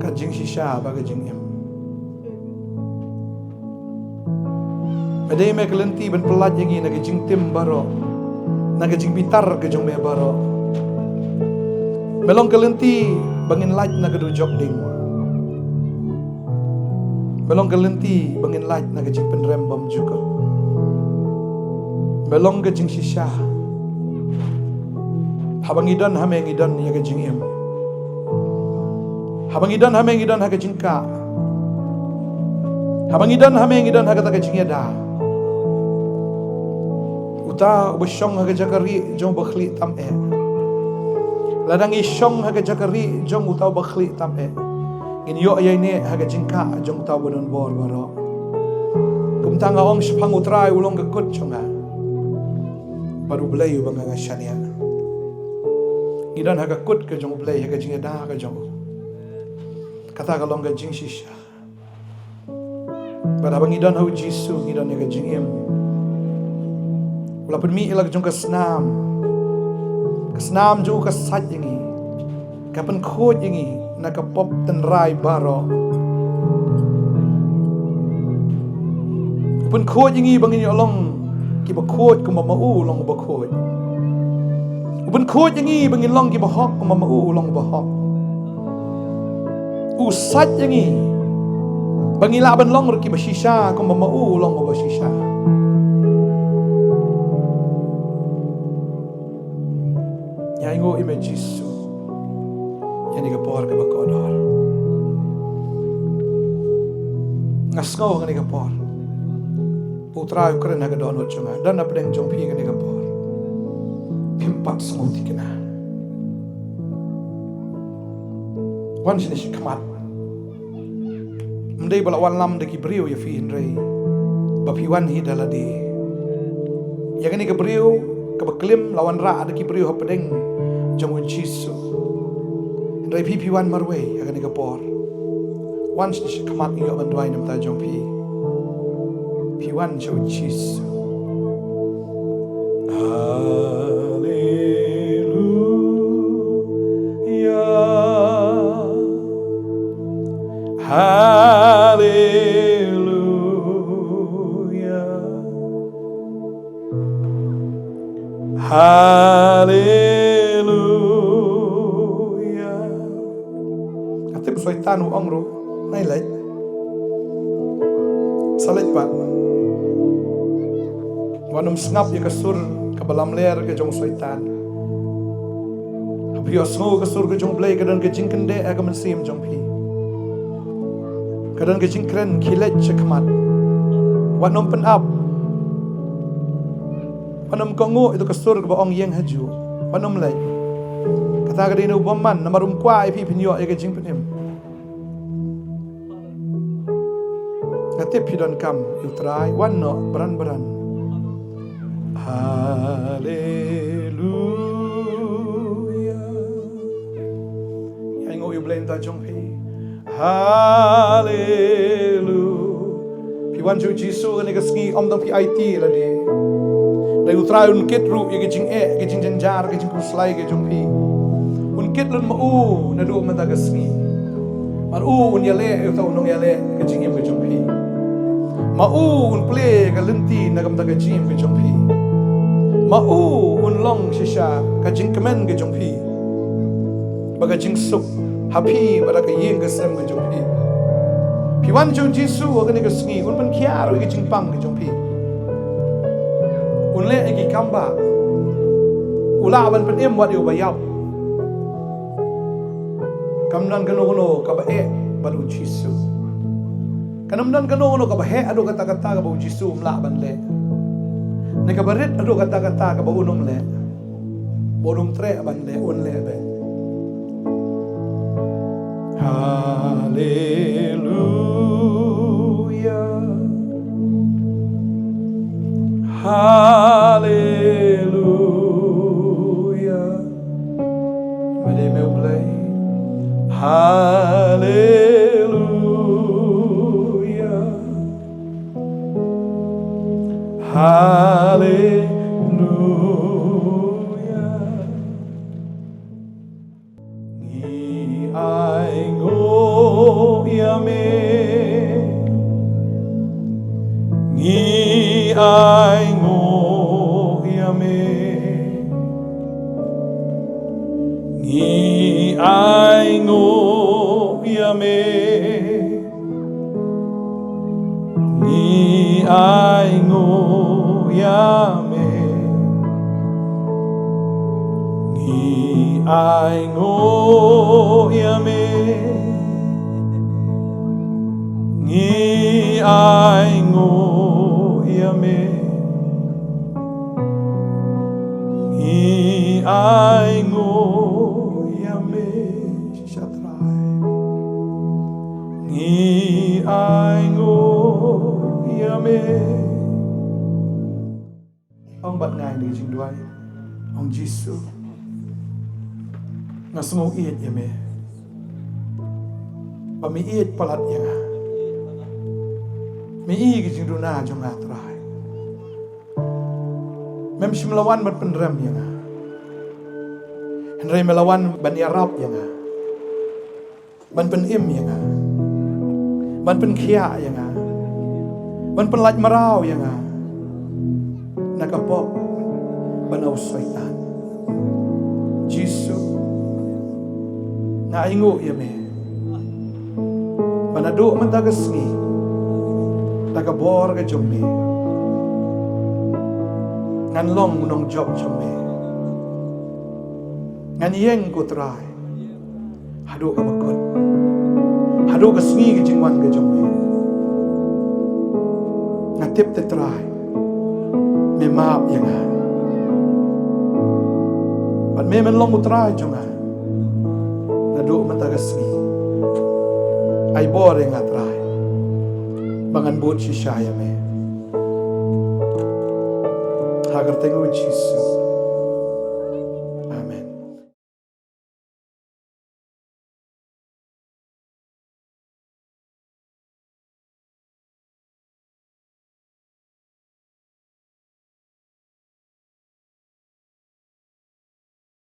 ka jingshisha bad ka jingim. Me dei me ka lynti ban pyllait ïa ngi na ka jingtim baroh, na ka jingbitar ka jong me baroh. Me long ka lynti ba ngin lait na ka dujok ding. Me long ka lynti ba ngin lait na ka jingpynrem bymjukut. Me long ka jingshisha. Haba ngi don ha me ngi don ïa ka jingim. Haba ngi don ha me ngi don ha ka jingkah. Haba ngi don ha me ngi don ha kata ka jingïada. Uta uba shong ha ka jaka rieh jong uba khlieh tam eh. Lada ngi shong ha ka jaka rieh jong uta uba khlieh tam eh, ngin ïoh ïaineh ha ka jingkah jong uta uba don bor baroh. Kumta nga ong shaphang U Trai, u long ka kut jong nga bad U Blei uba nga nga shaniah. Ngi don ha ka kut ka jong U Blei, ha ka jingïada ka jong u. Kata ka long ka jingshisha. Bad haba ngi don ha U Jisu ngi don ïa ka jingim. U la pynmih ïa la ka jong ka snam. Ka snam jong u ka sait ïa ngi. Ka pynkhuid ïa ngi na ka pop tynrai baroh. U pynkhuid ïa ngi ba ngin ïoh long kiba khuid kumba ma u long uba khuid. U pynkhuid ïa ngi ba ngin long kiba hok kumba ma u long uba hok. U sait ïa ngi ba ngi lah ban long ruh kiba shisha kumba ma u long uba shisha. Ngi ainguh ïa me Jisu. Ïa kane ka por kaba kordor. Nga sngew ha kane ka por U Trai u kren ha ka dohnud jong nga. Don na pdeng jong phi ha kane ka por. Phim pat sngewthikna. Wan shane shakhmat. Ym dei ba la wanlam da ki briew ïa phi hynrei ba phi wan hi da lade. Ïa kane ka briew kaba klim la wanrah da ki briew hapdeng jong u Jisu. Hynrei phi phi wan marwei ïa kane ka por. Wan sha khmat, ïoh ban duwai namar jong phi. Phi wan sha u Jisu. Haleluya. Haleluya. Haleluya. Ka tip Soitan u ong ruh, nai leit. Sa leit pat. Wat nym sngap ïa ka sur kaba lamler ka jong Soitan. Haba phi ïohsngew ka sur ka jong U Blei, ka don ka jingkyndit ha ka mynsiem jong phi. Ka don ka jingkren, khie leit sha khmat. Wat nym pynap. Wat nym kohnguh ïa ka sur kaba ong ïeng hajuh. Wat nym leit. Kata ka dei na u bymman, namar um kwah ïa phi phin ïoh ïa ka jingpynim. Nga tip phi donkam ïa u Trai, wan noh bran bran. Haleluya. Ïa, ainguh ïa U Blei namar jong phi. Haleluya. Phi wan sha u Jisu kane ka sngi, ym tang phi aiti lade. Hynrei u Trai un kit ruh ïa ka jingeh, ka jingjynjar, ka jingkhuslai ka jong phi. Un kit lut ma u naduh mynta ka sngi. Bad u un ïaleh ïa uta u nongïaleh ka jingim ka jong phi. Ma u un plie ka lynti na ka bynta ka jingim ka jong phi. Ma u un long shisha ka jingkmen ka jong phi bad ka jingsuk ha phi bad ha ka ïing ka sem ka jong phi. Phi wan sha u Jisu ha kane ka sngi, un pynkhiah ruh ïa ka jingpang ka jong phi. Un leh ïa ki kam ba u lah ban pynim wat ïa uba ïap. Kam don kano kano kaba eh bad u Jisu. Kam don kano kano kaba heh haduh katta katta kaba u Jisu um lah ban leh. Ne kaba rit haduh katta katta kaba un ym leh. Ba un ym treh ban leh, un leh beit. Haleluya. Haleluya. Mane me U Blei. Haleluya. Haleluya. Ngi ainguh ïa me. Ngi ainguh ïa me. Ngi ainguh ïa me. Ngi ainguh ïa me. Ngi ainguh ïa me. Ngi ainguh ïa me. Ngi ainguh ïa me. Shisha Trai. Ngi ainguh ïa me. Ong bad nga ïa ka jingduwai. Ong Jisu, nga sngew ïeit ïa me. Ba me ïeit palat ïa nga. Me i ka jingduna jong nga Trai. Mem shym la wan ban pynrem ïa nga. Hynrei me la wan ban ïarap ïa nga. Ban pynim ïa nga. Ban pynkhiah ïa nga. Ban pynlait mraw ïa nga. Na ka pop bad na u Soitan. Jisu, nga ainguh ïa me. Ba naduh mynta ka sngi, da ka bor ka jong me, ngan long u nongjop jong me. Ngan ïeng ko Trai. Haduh kaba kut. Haduh ka sngi ka jingwan ka jong me. Nga tip te Trai, me map ïa nga. Bad me men long u Trai jong nga. Naduh mynta ka sngi. Ai bor ïa nga Trai. Ba ngan bud shisha ïa me. Ha ka kyrteng u Jisu.